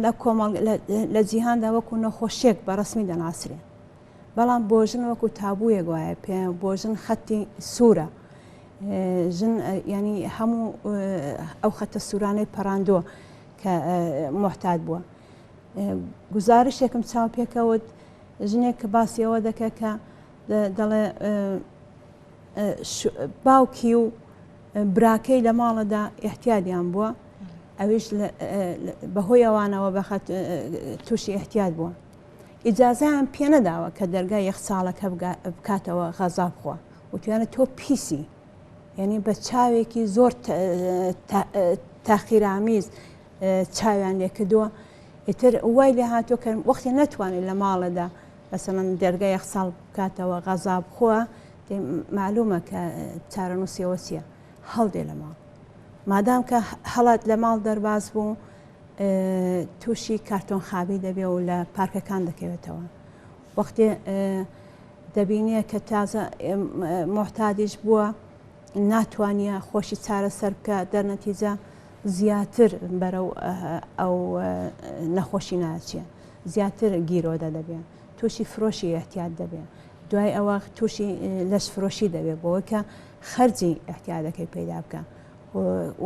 لە کۆمەڵ لە جیهاندا وەکو نەخۆشیێک بە ڕسمی دەناسرێ بەڵام بۆ ژن وەکو تابوویەک وایە پێ بۆ ژن خەتی سوورە ژن ینی هەموو ئەو خەتە سوورانەی پەڕاندووە کە محتاد بووە گزارشێکم چاو پێکەوت ژنێک کە باسی ئەوە دەکە کە دەڵێ باوکی و براکەی لە ماڵەدا احتیادیان بووە ئەویش بەهۆی ئەوانەوە بەخەت تووشی احتیاد بووە ئیجازەیان پێنەداوە کە دەرگای یەخچاڵەکە بکاتەوە غەزا بخوا وتویانە تۆ پیسی یعنی بە چاوێکی زۆر تاخیرامیز چاویان لێکردووە ئیتر وای لێ هاتووە کە وەختی نەتوانێت لە ماڵەدا مەسەڵەن دەرگای یەخچاڵ بکاتەوە غەزا بخوا معلومە کە چارەنووسیەوە چییە هەڵدێ لە ماڵ مادام کە هەڵات لە ماڵ دەرباز بوو تووشی کارتۆن خابی دەبێ و لە پارکەکان دەکەوێتەوە وەختێ دەبینێ کە تازە محتادیش بووە ناتوانە خۆشی چارەسەر بکە دەرنەتیجە زیاتر بەرەو ئەو نەخۆشی ناچێ زیاتر گیرۆدە دەبێ تووشی فرۆشی احتیاد دەبێ دوای ئەوە تووشی لەش فرۆشی دەبێ بۆەوە کە خەرجی احتیادەکەی پەیدا بکە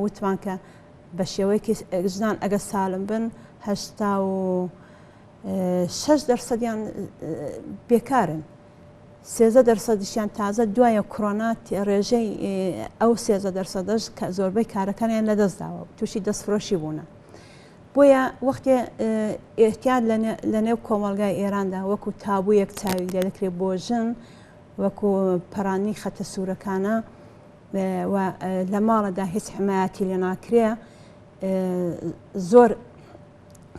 وتمان کە بە شێوەیەکی ژنان ئەگە سالم بن 86 دەرسەدیان بێکارن 13 دەرسەدیشیان تازە دوایە کرۆنا ڕێژەی ئەو 13 دەرسەدەش کە زۆربەی کارەکانیان لەدەست داوە تووشی دەستفرۆشی بوونە. بۆیە وەختێ ئێحتیاد لە نێو کۆمەڵگای ئێراندا وەکو تابوویەک چاوی لێ دەکرێت بۆ ژن وەکو پەڕانی خەتە سوورەکانە و لە ماڵەدا هیچ حمایەتی لێ ناکرێ زۆر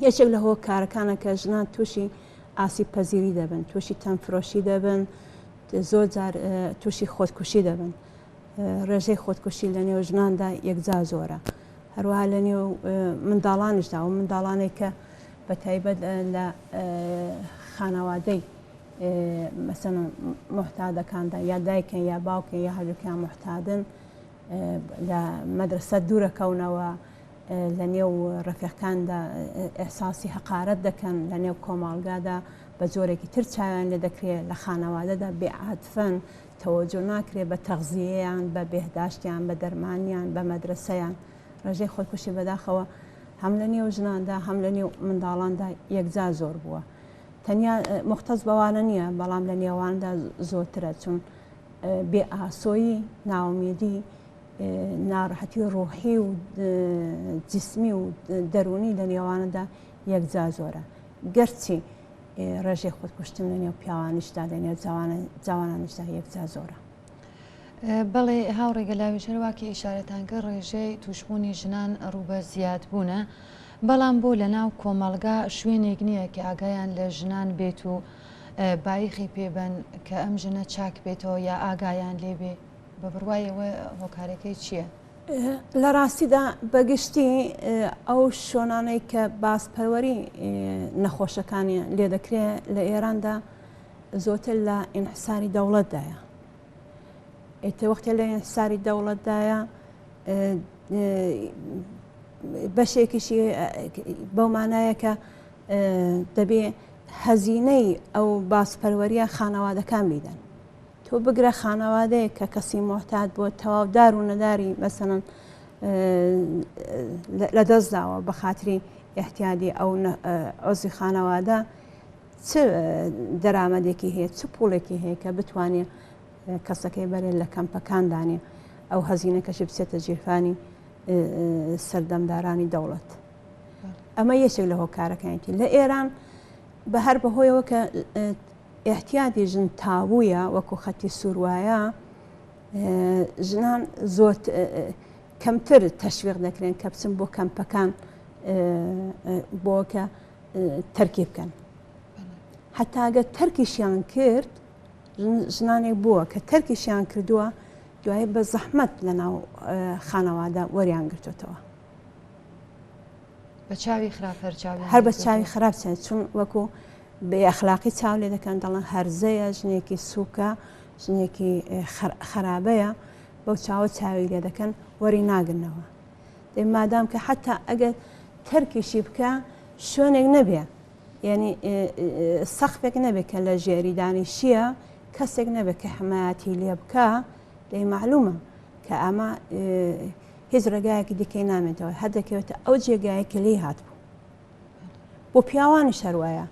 یەکێک لە هۆکارەکانە کە ژنان تووشی ئاسیب پەزیری دەبن تووشی تەنفرۆشی دەبن زۆر جار تووشی خۆتکوشی دەبن ڕێژەی خۆتکوشی لە نێو ژناندا یەکجار زۆرە هەروەها لە نێو منداڵانیشدا و منداڵانێک کە بە تایبەت لە خانەوادەی مەسەن محتادەکاندا یا دایکن یا باوکن یا هەردووکیان محتادن لە مەدرسە دوورەکەونەوە لە نێو ڕەفیقاندا ئێحساسی هەقارەت دەکەن لە نێو کۆمەڵگادا بە جۆرێکی تر چاویان لێ دەکرێت لە خانەوادەدا بێ عاتفەن تەوەجۆ ناکرێت بە تەغزیەیان بە بێهداشتیان بە دەرمانیان بە مەدرسەیان ڕێژەی خۆکوشی بەداخەوە هەم لە نێو ژناندا هەم لە نێو منداڵاندا یەکجار زۆر بووە تەنیا مختەس بەوانە نییە بەڵام لە نێواندا زۆرترە چون بێ ئاسۆیی ناومێدی ناڕەحەتی ڕۆحی و جسمی و دەروونی لە نێواندا یەکجار زۆرە گەرچی ڕێژەی خۆتکوشتن لە نێو پیاوانیشدا لە نێو جوانانیشدا یەکجار زۆرە. بەڵێ هاوڕێ گەلاوێژ هەروا کە ئیشارەتان کرد ڕێژەی تووشبوونی ژنان ڕووبە زیادبوونە بەڵام بۆ لەناو کۆمەڵگا شوێنێک نییە کە ئاگایان لە ژنان بێت و بایخی پێبەن کە ئەم ژنە چاک بێتەوە یا ئاگایان لێ بێ بە بڕوای ئێوە هۆکارەکەی چییە؟ لە ڕاستیدا بە گشتی ئەو شۆنانەی کە بازپەروەری نەخۆشەکانی لێ دەکرێ لە ئێراندا زۆتر لە ئینحساری دەوڵەتدایە. ئێتە وەختێ لە ئینحساری دەوڵەتدایە بەشێکیشی بەو مانایە کە دەبێ هەزینەی ئەو بازپەروەریە خانەوادەکان بیدەن. تۆ بگرە خانەوادەیەک کە کەسی موعتاد بووە تەواو دار و نەداری مەسەلەن لە دەست داوە بە خاتری ئیحتیادی ئەو عوزی خانەوادە چ دەرامەدێکی هەیە چ پوڵێکی هەیە کە بتوانێت کەسەکەی بەرێت لە کەمپەکاندانێ ئەو هەزینەکەشی بچێتە ژیرفانی سەردەمدارانی دەوڵەت ئەمە یەکێک لە هۆکارەکانیتی لە ئێران بە هەر بەهۆیەوە کە ئیعتیادی ژن تابوویە وەکو خەتی سوور وایە ژنان زۆر کەمتر تەشویق دەکرێن کە بچن بۆ کەمپەکان بۆ کە تەرکی بکەن حتاگە تەرکیشیان کرد. ژنانێک بووە کە تەرکیشیان کردووە دوایی بە زەحمەت لە ناو خانەوادە وەریان گرتوتەوە. بە چاوی خراپ هەر چاویان هەر بە چاوی خراپ چێن چون وەکو بێ ئەخلاقی چاو لێ دەکەن دەڵێن هەرزەیە ژنێکی سووکە ژنێکی خەرابەیە بەو چاوە چاوی لێ دەکەن وەری ناگرنەوە دەی مادام کە حتا ئەگەر تەرکیشی بکە شوێنێک نەبێ یعنی سەقفێک نەبێت کە لە ژێری دانیشیە کەسێک نەبێت کە حمایەتی لێ بکە دەی معلومە کە ئەمە هیچ ڕێگایەکی دیکەی نامێنێتەوە هەر دەکەوێتە ئەو جێگایە کە لێی هاتبوو. بۆ پیاوانیش هەر وایە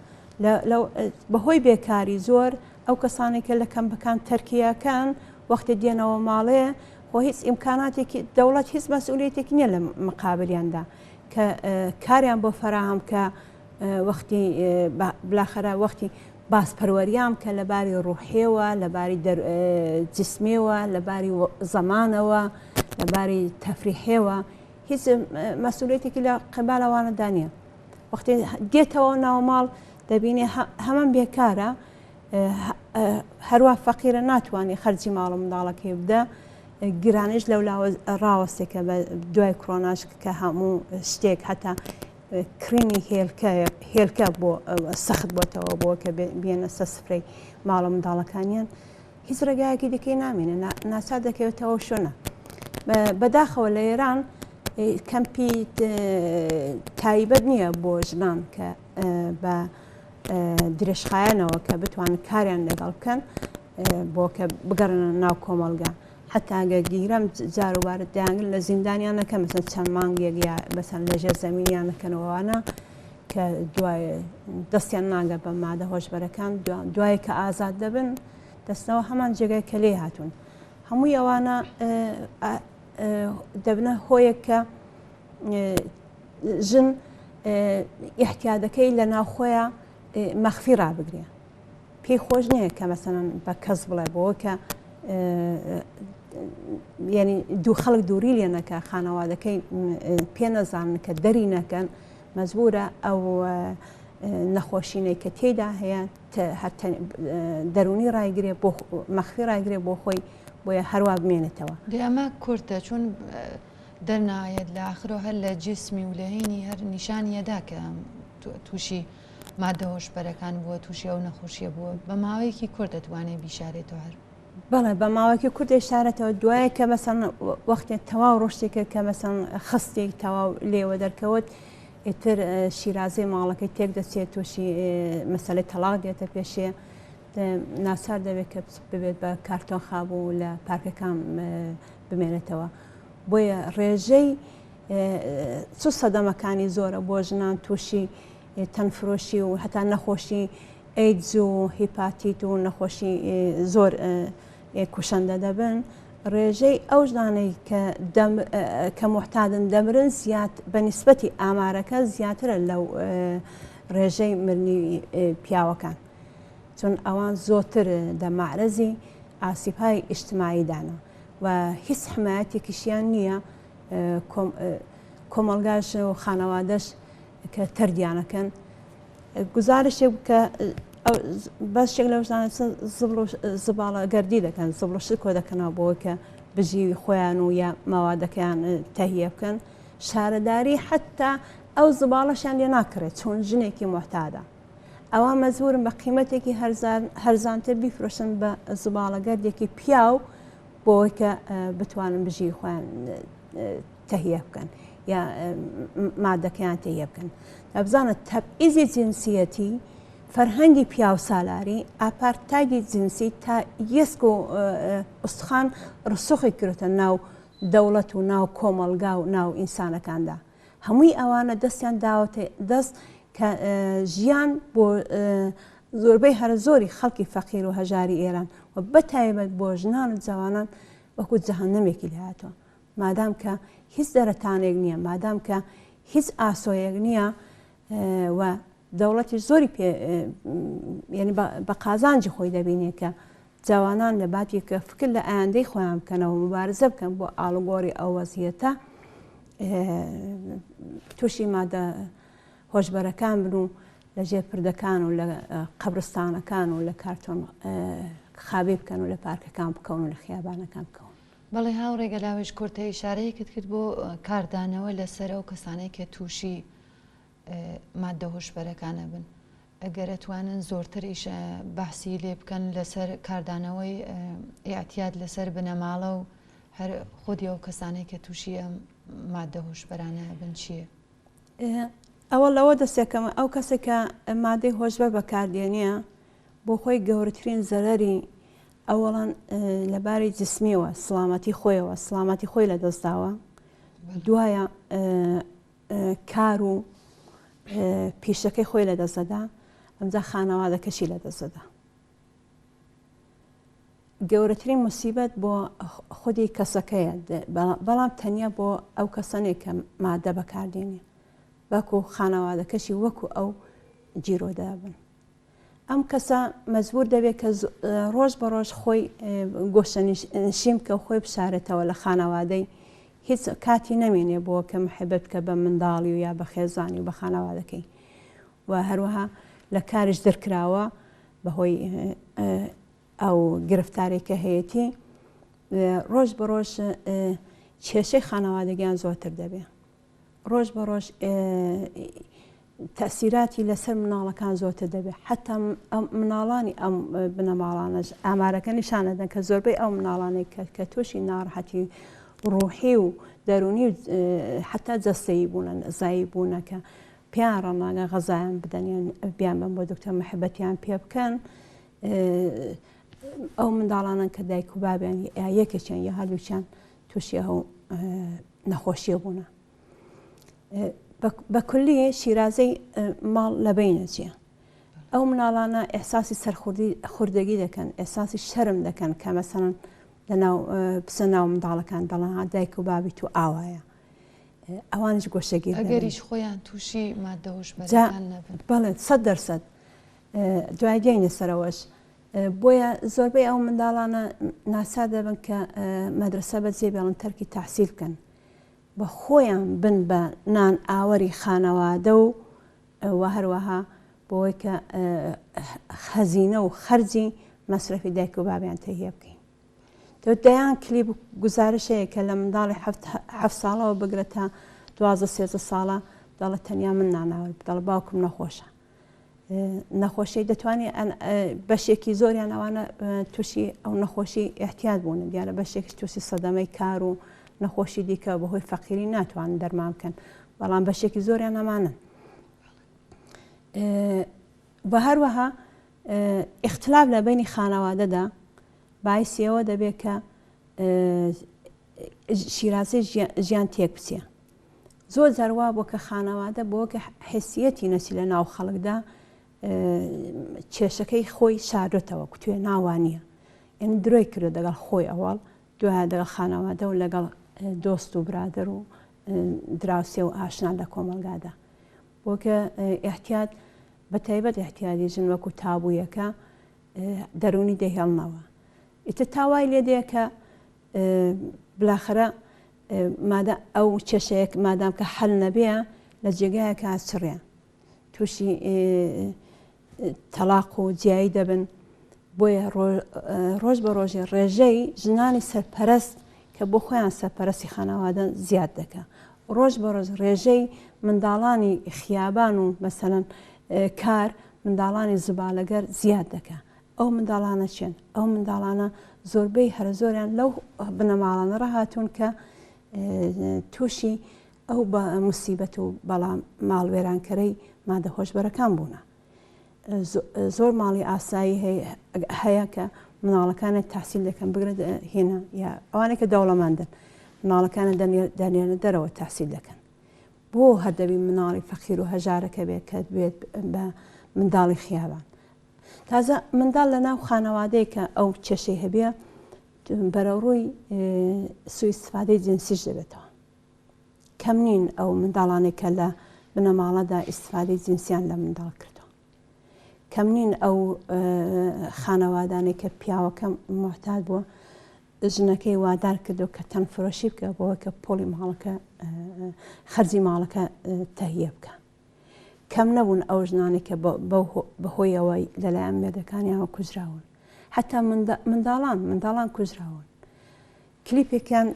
بەهۆی بێکاری زۆر ئەو کەسانێک کە لە کەمپەکان تەرکیەکەن وەختی دێنەوە ماڵێ خۆ هیچ ئیمکاناتێکی دەوڵەت هیچ مەسئولیتێک نییە لە مقابلیاندا کە کاریان بۆ فەراهەم کە وەختی بلاخەرە وەختی بازپەروەریان کە لە باری ڕوحیەوە، لە باری جسمیەوە، لە باری زەمانەوە، لە باری تەفریحیەوە هیچ مەسئولیەتێکی لە قبال ئەوانەدا نییە. وەختی دێتەوە ناو ماڵ دەبینێ هەمان بێکارە هەروە فەقیرە ناتوانێت خەرجی ماڵ و منداڵەکەی بدە گرانیش لەولاوە ڕاوەستێکە بە دوای کرۆناش کە هەموو شتێک هەتا کڕینی هێلکە هێلکە بۆ سەخت بۆتەوە بۆ کە بێنە سەر سفرەی ماڵە منداڵەکانیان هیچ ڕێگایەکی دیکەی نامێنێ ناچار دەکەوێتەوە شوێنە بەداخەوە لە ئێران کەمپی تایبەت نییە بۆ ژنان کە بە درێژخایەنەوە کە بتوانن کاریان لەگەڵ بکەن بۆ کە بگەڕنە ناو کۆمەڵگە حەتا گەر گیرام جاروبارە دەیانگرن لە زیندانیان نەکەن مەسەن چەند مانگێک یا مەسەن لەژێر زەمینیان نەکەنەوە ئەوانە کە دوای دەستیان ناگە بە مادە هۆشبەرەکان دوای کە ئازاد دەبن دەستنەوە هەمان جێگای کە لێ هاتوون هەمووی ئەوانە دەبنە هۆیەک کە ژن ئیحتیادەکەی لە ناوخۆیە مەخفی ڕابگرێ پێی خۆش نییە کە مەسەلەن بە کەس بڵێ بۆ کە یعنی دوو خەڵک دووری لێ نەکە خانەوادەکەی پێ نەزانن کە دەری نەکەن مەجبورە ئەو نەخۆشینەی کە تێدا هەیە دەرونی ڕایگرێ بۆ مەخفی ڕایگرێ بۆ خۆی بۆیە هەروە بمێنێتەوە. دێ ئەمە کورتە چون دەرنایەت لە ئاخرۆ هەر لە جسمی و لە هینی هەر نیشانی ئەدا کە تووشی مادە هۆشبەرەکان بووە تووشی ئەو نەخۆشیە بووە بە ماوەیەکی کورت دەتوانێت بیشارێتەوە هەر. بەڵێ بە ماوەیەکی کورت دەیشارێتەوە دوایە کە مەسەن وەختێ تەواو ڕۆشتی کرد کە مەسەن خستی تەواو لێوە دەرکەوت ئیتر شیرازەی ماڵەکەی تێک دەچێت تووشی مەسەلەی تەڵاق دێتە پێشێ ناچار دەبێت کە ببێت بە کارتۆن خابوو لە پارکەکان بمێنێتەوە بۆیە ڕێژەی چ سەدەمەکانی زۆرە بۆ ژنان تووشی تەنفرۆشی و هەتا نەخۆشی ئەیدز و هیپاتیت و نەخۆشی زۆر کوشندە دەبن، ڕێژەی ئەو ژنانەی کە کە موعتادن دەمرن زیاد بە نیسبەتی ئامارەکە زیاترە لەو ڕێژەی مرنی پیاوەکان چون ئەوان زۆرتر دە مەعرەزی ئاسیبهای ئیجتماعیدانە و هیچ حمایەتێکیشیان نییە کۆمەڵگاش و خانەوادەش کە تەردیانەکەن گوزارشێک کە بەشێک لەو ژنانە زبڵ و زباڵە گەردی دەکەن زبڵ و شت کۆ دەکەنەوە بۆ کە بژیوی خۆیان و یا مەوادەکەیان تەهیە بکەن شارەداری حتا ئەو زباڵەشیان لێ ناکڕێت چۆن ژنێکی محتادە ئەوە مەزبورن بە قیمەتێکی هەرزانتر بیفرۆشن بە زباڵەگەردێکی پیاو بۆ کە بتوانن بژیوی خۆیان تەهیە بکەن یا مادەکەیان تەهیە بکەن تا بزانە تەبعیزی جنسیەتی فەرهەنگی پیاوسالاری ئاپارتایدی جنسی تا یەسک و ئوستخان ڕسوخی کردە ناو دەوڵەت و ناو کۆمەڵگا و ناو ئینسانەکاندا هەمووی ئەوانە دەستیان داوەتە دەست کە ژیان بۆ زۆربەی هەرە زۆری خەڵکی فەقیر و هەژاری ئێران و بەتایبەت بۆ ژنان و جەوانان وەکو جەهەنەمێکی لێهاتووە مادام کە هیچ دەرەتانێک نییە، مادام کە هیچ ئاسۆیەک نییە و دەوڵەتیش زۆری پێ یعنی بە قازانجی خۆی دەبینێ کە جوانان لە باتی کە فکر لە ئایندەی خۆیان بکەنەوە مبارزە بکەن بۆ ئاڵوگۆڕی ئەو وەزیەتە تووشی مادە هۆشبەرەکان بن و لە ژێر پردەکان و لە قەبرستانەکان و لە کارتۆن. خابێ بکەن و لە پارکەکان بکەون و لە خیابانەکان بکەون. بەڵێ هاوڕێ گەلاوێژ کورتە ئیشارەیەکت کرد بۆ کاردانەوە لەسەر ئەو کەسانەی کە تووشی ماددە هۆشبەرەکان ئەبن ئەگەر ئەتوانن زۆرتر ئیش بەحسی لێ بکەن لەسەر کاردانەوەی ئیعتیاد لەسەر بنەماڵە و هەر خودی ئەو کەسانەی کە تووشی ئەم ماددە هۆشبەرانە ئەبن چییە؟ ئەوە لەوە دەستێکەمە ئەو کەسێک کە مادەی هۆشبەر بەکاردێنە بۆ خۆی گەورەترین زەرەری ئەوەڵەن لەباری جسمیەوە سڵامەتی خۆیەوە سڵامەتی خۆی لەدەستداوە دوایە کار و پیشەکەی خۆی لەدەست دەدا ئەمجا خانەوادەکەشی لەدەست دەدا گەورەترین مسیبەت بۆ خودی کەسەکەیە بەڵام تەنیا بۆ ئەو کەسەنێک کە مادە بەکاردێنێ بەکو خانەوادەکەشی وەکو ئەو گیرۆدە بن ئەم کەسە مەجبور دەبێت کە ڕۆژ بە ڕۆژ خۆی گۆشەنشین بکە و خۆی بشارێتەوە لە خانەوادەی هیچ کاتی نەمێنێ بۆ کە محبەت بکە بە منداڵی و یا بە خێزانی و بە خانەوادەکەی و هەروەها لە کاریش دەرکراوە بەهۆی ئەو گرفتارێک کە هەیەی ڕۆژ بە ڕۆژ کێشەی خانەوادەگیان زۆرتر دەبێ. ڕۆژ بە ڕۆژ تەسیراتی لەسەر مناڵەکان زۆرتر دەبێت حتا مناڵانی ئەم بنەماڵانەش ئامارەکە نیشانەدەن کە زۆربەی ئەو مناڵانەی کە کە تووشی ناڕەحەتی ڕوحی و دەرونی و حتا جەستەیی بوونە زایی بوونە کە پێیان ڕەناگە غەزایان بدەن یان بیان بن بۆ دکتۆر محبەتیان پێ بکەن ئەو منداڵانن کە دایک و بابیان یەکێکیان یا هەردووکیان تووشی ئەو نەخۆشیە بوونە بە کولی شیرازەی ماڵ لە بینەچیە ئەو مناڵانە ئێحساسی سەرخوردی خوردەگی دەکەن ئێحساسی شەرم دەکەن کە مەسەن لەناو بچە ناو منداڵەکان دەڵێن ها دایک و بابی تو ئاوایە ئەوانش گۆشەگیر ئەگەریش خۆیان تووشی مادە هۆشبەرەکان نەبن بەڵێ 100% دوای دێینە سەرەوەش بۆیە زۆربەی ئەو منداڵانە ناچار دەبن کە مەدرەسە بەجێ بێڵن تەرکی تەحسیل بکەن بە خۆیان بن بە نان ئاوەری خانەوادە و و هەروەها بۆی کە خەزینە و خەرجی مەسرەفی دایک و بابیان تەهیە بکەین تۆ دەیان کلیپ گزارش هەیە کە لە منداڵی حەفت ساڵەوە بگرە تا 12 سێزە ساڵە دەڵێ تەنیا من ناناوەر دەڵێ باوکم نەخۆشە نەخۆشی دەتوانێت بەشێکی زۆریان ئەوانە تووشی ئەو نەخۆشی احتیاط بوون دیارە بەشێک تووشی سەدەمەی کار و نەخۆشی دیکە بەهۆی فەقیری ناتوانن دەرمان بکەن بەڵام بەشێکی زۆریان ئەمانن بە هەروەها اختلاف لە بینی خانەوادەدا باعیسیەوە دەبێت کە شیرازەی ژیان تێک بچێ زۆر جار وا بووە کە خانەوادە بۆ کە حسیەتی نەچی لە ناو خەڵکدا کێشەکەی خۆی شاردۆتەوە کوتوێ ناوانە یعنی درۆی کردو دەگەڵ خۆی ئەوەڵ دوایە دەگەڵ خانەوادە و لەگەڵ دۆست و برادەر و دراوسێ و ئاشنا لە کۆمەڵگادا بۆ کە احتیاط بە تایبەت احتیادی ژن وەکو تابوویەکە دەروونی دەهێڵنەوە ئیتر تا وای لێ دێ کە بلاخرە مادە ئەو کێشەیەک مادام کە حەل نەبێ لە جێگایەکە چڕێ تووشی تەلاق و جیایی دەبن بۆیە ڕۆژ بە ڕۆژێ ڕێژەی ژنانی سەرپەرست کە بۆ خۆیان سەرپەرستی خانەوادە زیاد دەکە ڕۆژ بە ڕۆژ ڕێژەی منداڵانی خیابان و مەسەلەن کار منداڵانی زبالەگەر زیاد دەکا ئەو منداڵانە چێن؟ ئەو منداڵانە زۆربەی هەرە زۆریان لەو بنەماڵانە ڕاهاتوون کە تووشی ئەو بە مسیبەت و بەڵام ماڵوێرانکەرەی مادە هۆشبەرەکان بوونە. زۆر ماڵی ئاسایی هەیە کە مناڵەکانە تحصیل دەکەن بگرە هێنا یا ئەوانەی کە دەوڵەمەندن مناڵەکانە دەنێرنە دەرەوە تحصیل دەکەن بۆ هەر دەبی مناڵی فەقیر و هەژارەکە بێت کە بێت بە منداڵی خیابان تازە منداڵ لە ناو خانەوادەیە کە ئەو کێشەی هەبێ بەرەوڕووی سوی استفادەی جنسیش دەبێتەوە کەم نین ئەو منداڵانێک کە لە بنەماڵەدا ئیسفادەی جنسیان لە منداڵ کردو کەم نین ئەو خانەوادانێک کە پیاوەکە محتاج بووە ژنەکەی وادار کردو کە تەن فرۆشی بکە بۆ کە پۆڵی ماڵەکە خەرجی ماڵەکە تەهیە بکە کەم نەبوون ئەو ژنانەی کە بەهۆیەوە لەلایەن مێردەکانیانەوە کوژراون. حتا منداڵان منداڵان کوژراون. کلیپێکیان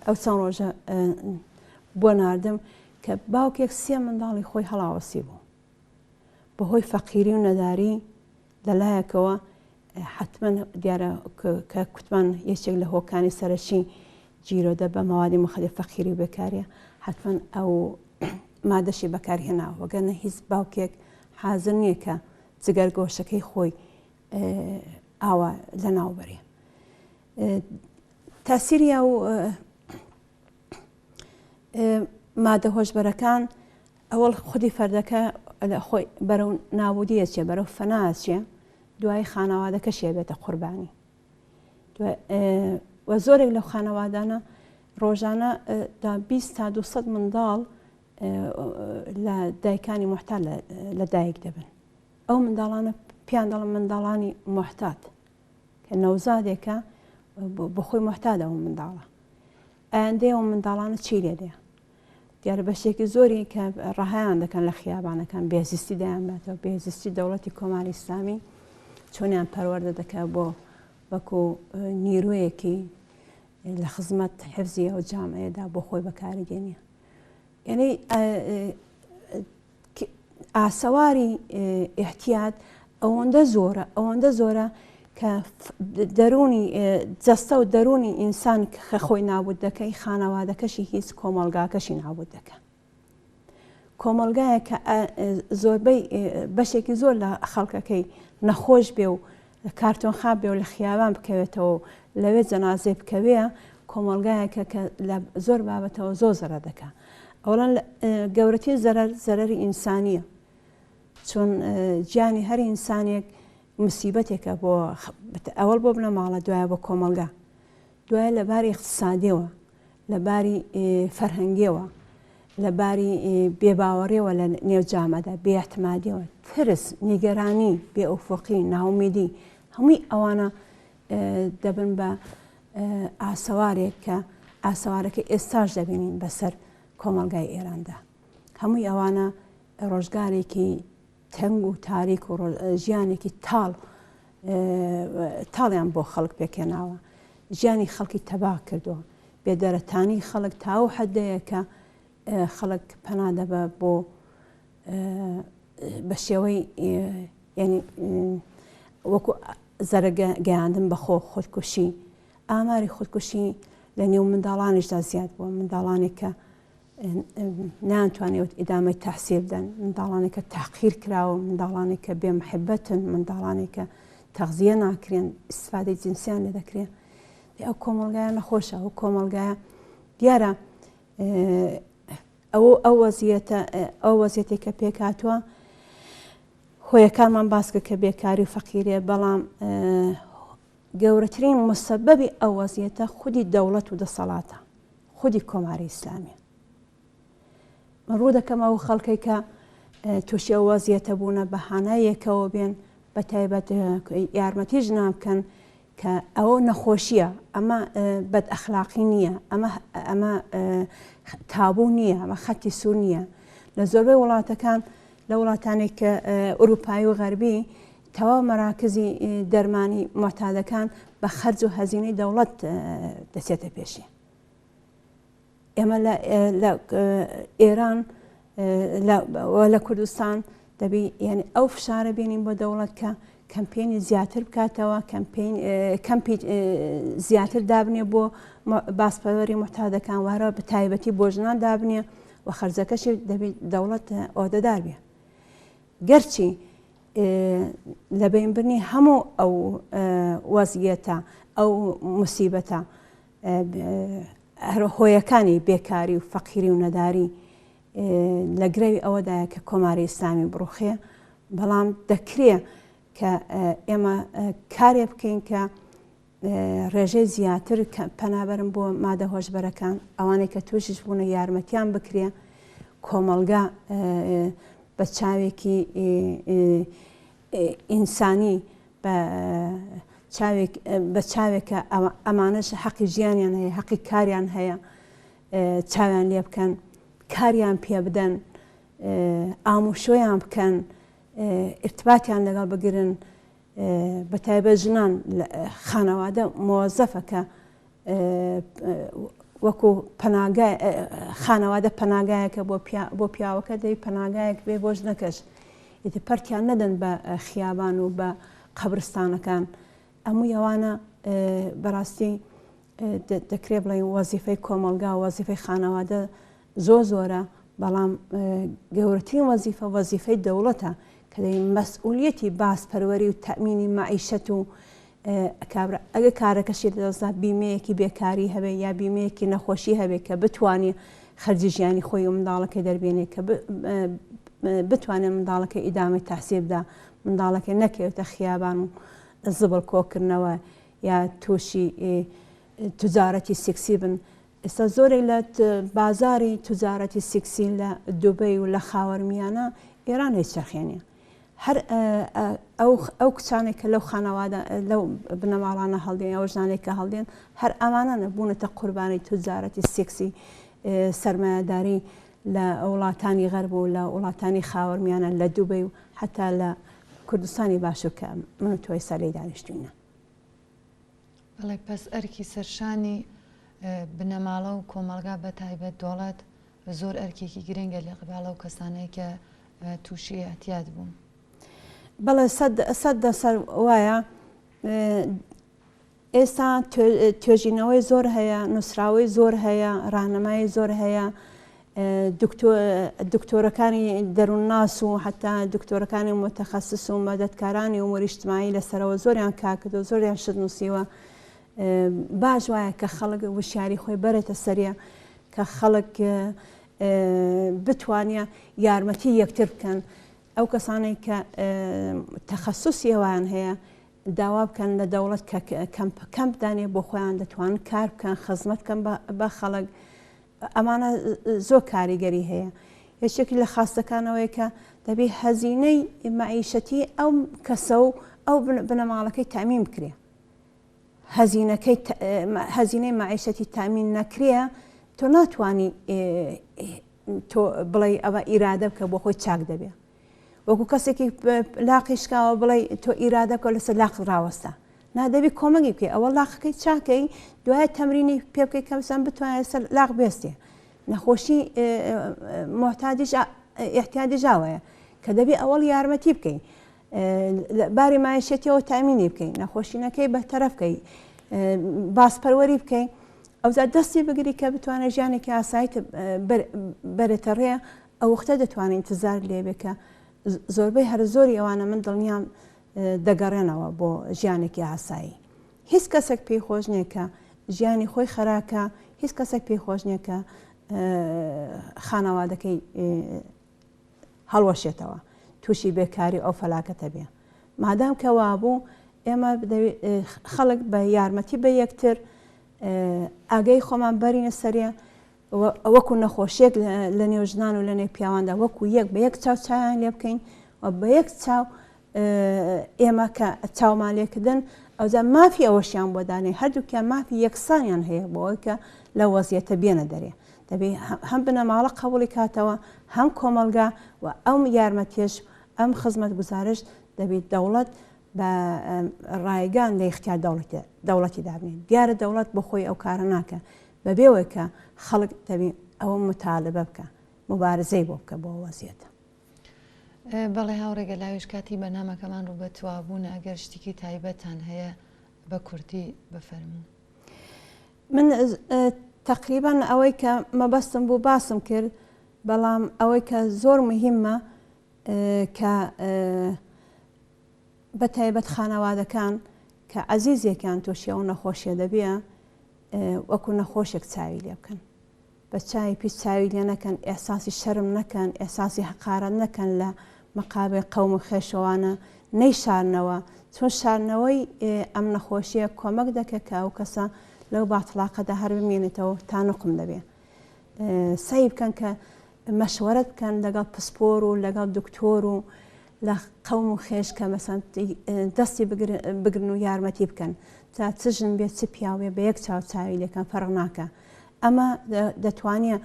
ئەو چەند ڕۆژە بۆ ناردم کە باوکێک سێ منداڵی خۆی هەڵاوەسی بوو بەهۆی فەقیری و نەداری لەلایەکەوە حتمما دیارە کە کوتمان یەکێک لە هۆکانی سەرەکی گیرۆدە بە مەوادی مخدر فەقیری و بێکاریە حتمما ئەو مادەشی بەکارهێناوە وەگەرنە هیچ باوکێک حازر نییە کە جگەرگۆشەکەی خۆی ئاوا لەناو بەرێ. تاسیری ئەو مادە هۆشبەرەکان ئەوەڵ خودی فەردەکە خۆی بەرەو نابودی ئەچێ بەرەو فەنا ئەچێ دوای خانەوادەکەشی ئەبێتە قوربانی و زۆرێک لەو خانەوادانە ڕۆژانە تا 20 تا 200 منداڵ لە دایکانی محتال لە دایک دەبن ئەو منداڵانە پیان دەڵم منداڵانی محتات کە نەوزادێکە بەخۆی موحتادە ئەو منداڵە ئایندەی ئەو منداڵانە چی لێ دێ دیارە بەشێکی زۆری کە ڕەهایان دەکەن لە خیابانەکان بێزیستی دەیانباتەوە بێزیستی دەوڵەتی کۆماری ئیسلامی چۆنیان پەروەردە دەکات بۆ وەکو نیرۆیەکی لە خزمەت حفزی ئەو جامعەیەدا بۆ خۆی بەکاری دێنێ یعنی ئاسەواری ئیعتیاد ئەوەندە زۆرە ئەوەندە زۆرە کە دەروونی جەستە و دەروونی ئینسان کە خۆی نابوت دەکەی خانەوادەکەشی هیچ کۆمەڵگاکەشی نابوت دەکە کۆمەڵگایە کە زۆربەی بەشێکی زۆر لە خەڵکەکەی نەخۆش بێ و کارتۆن خاپ بێ و لە خیابان بکەوێتەوە و لەوێ جەنازەی بکەوێ کۆمەڵگایەکە کە لە زۆر بابەتەوە زۆر زەرەر دەکا ئەوەڵەن گەورەترین زەرەر زەرەری ئینسانیە چون گیانی هەر ئینسانێک مسیبەتێکە بۆ ئەوەڵ بۆ بنەماڵە دوایە بۆ کۆمەڵگا دوایە لە باری اقتصادیەوە لە باری فەرهەنگیەوە لە باری بێباوەڕیەوە لە نێو جامەدا بێاعتمادیەوە ترس نیگەرانی بێئوفقی ناومیدی هەمووی ئەوانە دەبن بە ئاسەوارێک کە ئاسەوارەکە ئێستاش دەبینین بەسەر کۆمەڵگای ئێراندا هەمووی ئەوانە ڕۆژگارێکی تەنگ و تاریک و ژیانێکی تاڵ تاڵیان بۆ خەڵک پێکهێناوە ژیانی خەڵکی تەبا کردووە بێدەرەتانی خەڵک تاو حەدەیە کە خەڵک پەنا دەبە بۆ بە شێوەی یعنی وەکو زەرە گەیاندن بە خۆ خۆتکوشی ئاماری خودکوشی لە نێو منداڵانیشدا زیاد بووە منداڵانێک کە نەیانتوانیوە ئیدامەی تەحسیل بدەن، منداڵانێک کە تەحقیر کراون، منداڵانێک کە بێ محبەتن، منداڵانێک کە تەغزیە ناکرێن، ئیسفادەی جنسیان لێ دەکرێن. ئەو کۆمەڵگایە نەخۆشە، ئەو کۆمەڵگایە دیارە ئەو ئەو وەزیەتە ئەو وەزیەتێک کە پێکهاتووە هۆیەکانمان باس کرد کە بێکاری و فەقیرێ بەڵام گەورەترین مسەبەبی ئەو وەزیەتە خودی دەوڵەت و دەسەڵاتە خودی کۆماری ئیسلامیە. من ڕوو دەکەم ئەو خەڵکەی کە تووشی ئەو وەزیەتە بوونە بە هانای یەکەوە بێن بە تایبەت یارمەتی ژنان بکەن کە ئەوە نەخۆشیە ئەمە بەد ئەخلاقی نییە ئەمە ئەمە تابوو نییە ئەمە خەتی سوور نییە لە زۆربەی وڵاتەکان لە وڵاتانێک کە ئەوروپایی و غەربی تەواو مەراکزی دەرمانی مۆتادەکان بە خەرج و هەزینەی دەوڵەت دەچێتە پێشی. ئێمە لە ئێران لە کوردستان دەبی یعنی ئەو فشارە بینین بۆ دەوڵەت کە کەمپینی زیاتر بکاتەوە کەمپین کەمپی زیاتر دابنێ بۆ باسپەوەری محتادەکان وارە بە تایبەتی بۆ ژنان دابنێ و خەرجەکەشی دەبی دەوڵەت ئۆدەدار بێ گەرچی لەبەینبرنی هەموو ئەو وەزیەتە ئەو موسیبەتە هۆیەکانی بێکاری و فەقیری و نەداری لە گرەوی ئەوەدایە کە کۆماری ئیسلامی بڕوخێ بەڵام دەکرێ کە ئێمە کارێ بکەین کە ڕێژەی زیاتر پەنابەرن بۆ مادە هۆشبەرەکان، ئەوانەی کە تووشیش بوونە یارمەتیان بکرێ، کۆمەڵگا بە چاوێکی ئینسانی بە چاوێک بە چاوێک کە ئەمانەش حەقی ژیانیان هەیە، حەقی کاریان هەیە، چاویان لێ بکەن، کاریان پێ بدەن، ئاموشۆیان بکەن، ئیرتباتیان لەگەڵ بگرن. بە تایبەت ژنان خانەوادە مۆزەفە کە وەکو پەناگای خانەوادە پەناگایەکە بۆ پیاوەکە دەی پەناگایەک بێ بۆ ژنەکەش ئیتر پەرتیان نەدەن بە خیابان و بە قەبرستانەکان ئەمووی ئەوانە بەڕاستی دەکرێ بڵێین وەزیفەی کۆمەڵگا و وەزیفەی خانەوادە زۆر زۆرە، بەڵام گەورەترین وەزیفە وەزیفەی دەوڵەتە کە دەی مەسئولیەتی بازپەروەری و تەئمینی مەعیشەت و کابرا ئەگە کارەکەشی لەدەستدا بیمەیەکی بێکاری هەبێ یا بیمەیەکی نەخۆشی هەبێ کە بتوانێ خەرجی ژیانی خۆی و منداڵەکەی دەربێنێ کە بتوانێت منداڵەکەی ئیدامەی تەحسیل بدا منداڵەکەی نەکەوێتە خیابان و زبڵ کۆکردنەوە یا تووشی توجارەتی سیکسی بن ئێستا زۆرێک لە بازاری توجارەتی سیکسی لە دوبەی و لە خاوەرمیانە ئێران هەیچەرخێنێ هەر ئەو کچانێک کە لەو خانەوادە لەو بنەماڵانە هەڵدێن ئەو ژنانێک کە هەڵدێن هەر ئەمانە بوونەتە قوربانی توجارەتی سێکسی سەرمایەداری لە وڵاتانی غەرب و لە وڵاتانی خاوەرمیانە لە دوبەی و حتا لە کوردستانی باشوور کە من و تۆ ئێستا لێی دانیشتوینە. بەڵێ پەس ئەرکی سەرشانی بنەماڵە و کۆمەڵگا بە تایبەت دۆڵەت زۆر ئەرکێکی گرنگە لە قباڵ ئەو کەسانەی کە تووشی ئیعتیاد بوون. بەڵێ سەد دەسەد وایە. ئێستا توێژینەوەی زۆر هەیە، نووسراوەی زۆر هەیە، ڕاهنمایی زۆر هەیە، دکتۆرەکانی دەروونناس و حتا دکتۆرەکانی متخصص و مەدەتکارانی ئوموری اجتماعی لەسەرەوە زۆریان کار کردو زۆریان شت نووسیوە. باش وایە کە خەڵک وشیاری خۆی بەرێتە سەریە، کە خەڵک بتوانێ یارمەتی یەکتر بکەن. ئەو کەسانەی کە تەخەسوسی ئەوان هەیە داوا بکەن لە دەوڵەت کە کەمپ کەمپ دانێ بۆ خۆیان دەتوانن کار بکەن خزمەت بکەن بە خەڵک ئەمانە زۆر کاریگەری هەیە یەکێک لە خاستەکانەوەی کە دەبێ هەزینەی مەعیشەتی ئەو کەسە و ئەو بنەماڵەکەی تامین بکرێ هەزینەکەی هەزینەی مەعیشەتی تامین نەکرێ تۆ ناتوانانی تۆ بڵێ ئەوە ئیرادە بکە بۆ خۆی چاک دەبێ وەکو کەسێکی لاقی شکاوە بڵێ تۆ ئیرادە بکە لەسەر لاقت ڕاوەستە نا دەبی کۆمەگی بکەی ئەوە لاقەکەی چاکەی دوای تەمرینی پێ بکەی کەمسان بتوانێت سەر لاق بێستێ نەخۆشی محتاجیش احتیاجی ژاوەیە کە دەبی ئەوەڵ یارمەتی بکەی باری مایشێتیەوە تامینی بکەین نەخۆشینەکەی بەتەرەف بکەی باسپەروەری بکەی ئەوجا دەستی بگری کە بتوانێت ژیانێکی ئاساییت بەرێتە ڕێ ئەوەختە دەتوانێت ئینتزار لێ بێ کە زۆربەی هەرە زۆری ئەوانە من دڵنیام دەگەڕێنەوە بۆ ژیانێکی ئاسایی هیچ کەسێک پێی خۆش نییە کە ژیانی خۆی خەراکە هیچ کەسێک پێی خۆش نییە کە خانەوادەکەی هەڵوەشێتەوە تووشی بێکاری ئەو فەلاکەتە بێ مادام کە وابوو ئێمە خەڵک بە یارمەتی بە یەکتر ئاگەی خۆمان بەرینە سەرێ وەکو نەخۆشیەک لە نێو ژنان و لە نێو پیاواندا وەکو یەک بە یەک چاو چاویان لێ بکەین و بە یەک چاو ئێمە کە چاومان لێکردن ئەوجا مافی ئەوەشیان بۆ دانێ هەردووکیان مافی یەکسانیان هەیە بۆ ئەوەی کە لە وەزیەتە بێنە دەرێ دەبێ هەم بنەماڵە قەبوڵی کاتەوە هەم کۆمەڵگا و ئەم یارمەتیەش ئەم خزمەتگوزارش دەبێت دەوڵەت بە ڕایگان لە ئیختیار دەوڵەتی دابنێت دیارە دەوڵەت بۆ خۆی ئەو کارە ناکە بەبێ ئەوەی کە خەڵک دەبێ ئەوە موتالبە بکا، موبارزەی بۆ بکا بۆ ئەو وەزیەتە. بەڵێ هاوڕێ گەلاوێژ کاتی بەرنامەکەمان ڕوو بە تواوبوونە ئەگەر شتیکی تایبەتتان هەیە بە کوردی بفەرموون. من تەقریبەن ئەوەی کە مەبەستم بوو باسم کرد، بەڵام ئەوەی کە زۆر موهیمە کە بە تایبەت خانەوادەکان کە عەزیزێکیان تووشی ئەو نەخۆشیە دەبێ وەکو نەخۆشێک چاوی لێ بکەن بە چاوی پیس چاوی لێ نەکەن ئێحساسی شەرم نەکەن ئێحساسی حەقارەت نەکەن لە مەقابل قەوم و خێشەوانە نەیشارنەوە چون شارنەوەی ئەم نەخۆشیە کۆمەک دەکە کە ئەو کەسە لەو باتڵاقەدا هەر بمێنێتەوە تا نوقم دەبێ سەعی بکەن کە مەشوەرەت بکەن لەگەڵ پسپۆر و لەگەڵ دکتۆر و لە قەوم و خێش کە مەسەن دەستی بگرن و یارمەتی بکەن جا چ ژن بێت چ پیاو بێ بە یەک چاو چاوی لێکەن فەرق ناکە ئەمە دەتوانێ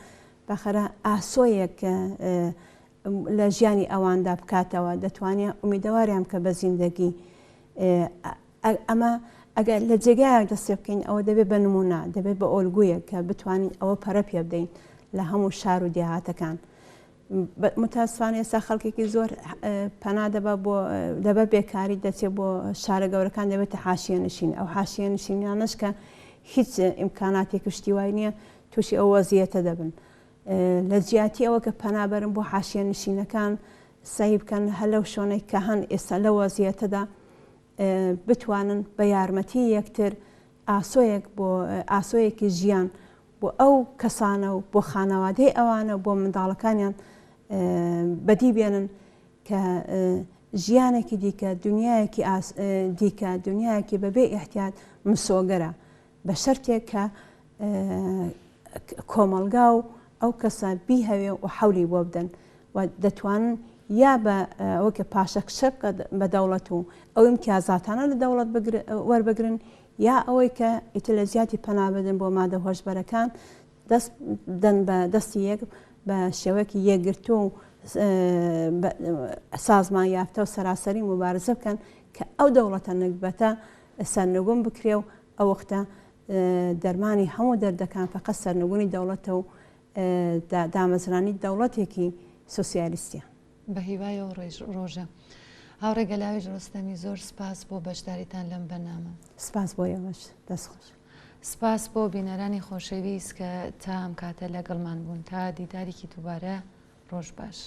بەخەرە ئاسۆیەک لە ژیانی ئەواندا بکاتەوە دەتوانێ ئومیدەواریان بکە بە زیندەگی. ئەمە ئەگەر لە جێگایەک دەست پێ بکەین ئەوە دەبێت بە نمونە دەبێت بە ئۆلگویەک کە بتوانین ئەوە پەرە پێ بدەین لە هەموو شار و دێهاتەکان متاسفانە ئێستا خەڵکێکی زۆر پەنا دەبە بۆ لەبەر بێکاری دەچێت بۆ شارە گەورەکان دەبێتە حاشیە نشین ئەو حاشیە نشینانەش کە هیچ ئیمکاناتێک و شتی وای نییە تووشی ئەو وەزیەتە دەبن لە جیاتی ئەوە کە پەنابەرن بۆ حاشیە نشینەکان سەعی بکەن هەر لەو شوێنێک کە هەن ئێستا لە وەزیەتەدا بتوانن بە یارمەتی یەکتر ئاسۆیەک بۆ ئاسۆیەکی ژیان بۆ ئەو کەسانە و بۆ خانەوادەی ئەوانە و بۆ منداڵەکانیان بەدی بێنن کە ژیانێکی دیکە دنیایەکی دیکە دنیایەکی بەبێ ئیحتیات مسۆگەرە بە شەرتێک کە کۆمەڵگا و ئەو کەسە بیهەوێ و حەولی بۆ بدەن و دەتوانن یا بە ئەوەی کە پاشەکشە بکە بە دەوڵەت و ئەو ئیمتیازاتانە لە دەوڵەت وەربگرن یا ئەوەی کە ئیتر لە جیاتی پەنا بردن بۆ مادە هۆشبەرەکان دەست بدەن بە دەستی یەک بە شێوەیەکی یەکگرتوو و سازمان یافتە و سەراسەری موبارزە بکەن کە ئەو دەوڵەتە نەگبەتە سەرنگوم بکرێ و ئەو وەختە دەرمانی هەموو دەردەکان فەقەت سەرنگونی دەوڵەتە و دامەزرانی دەوڵەتێکی سۆسیالیستیە. بە هیوای ئەو ڕۆژە. هاوڕێ گەلاوێژ ڕۆستەمی زۆر سپاس بۆ بەشداریتان لەم بەرنامە. سپاس بۆ ئێوەش دەست خۆش. سپاس بۆ بینەرانی خۆشەویست کە تا ئەم کاتە لەگەڵمان بوون. تا دیدارێکی دووبارە ڕۆژ باش.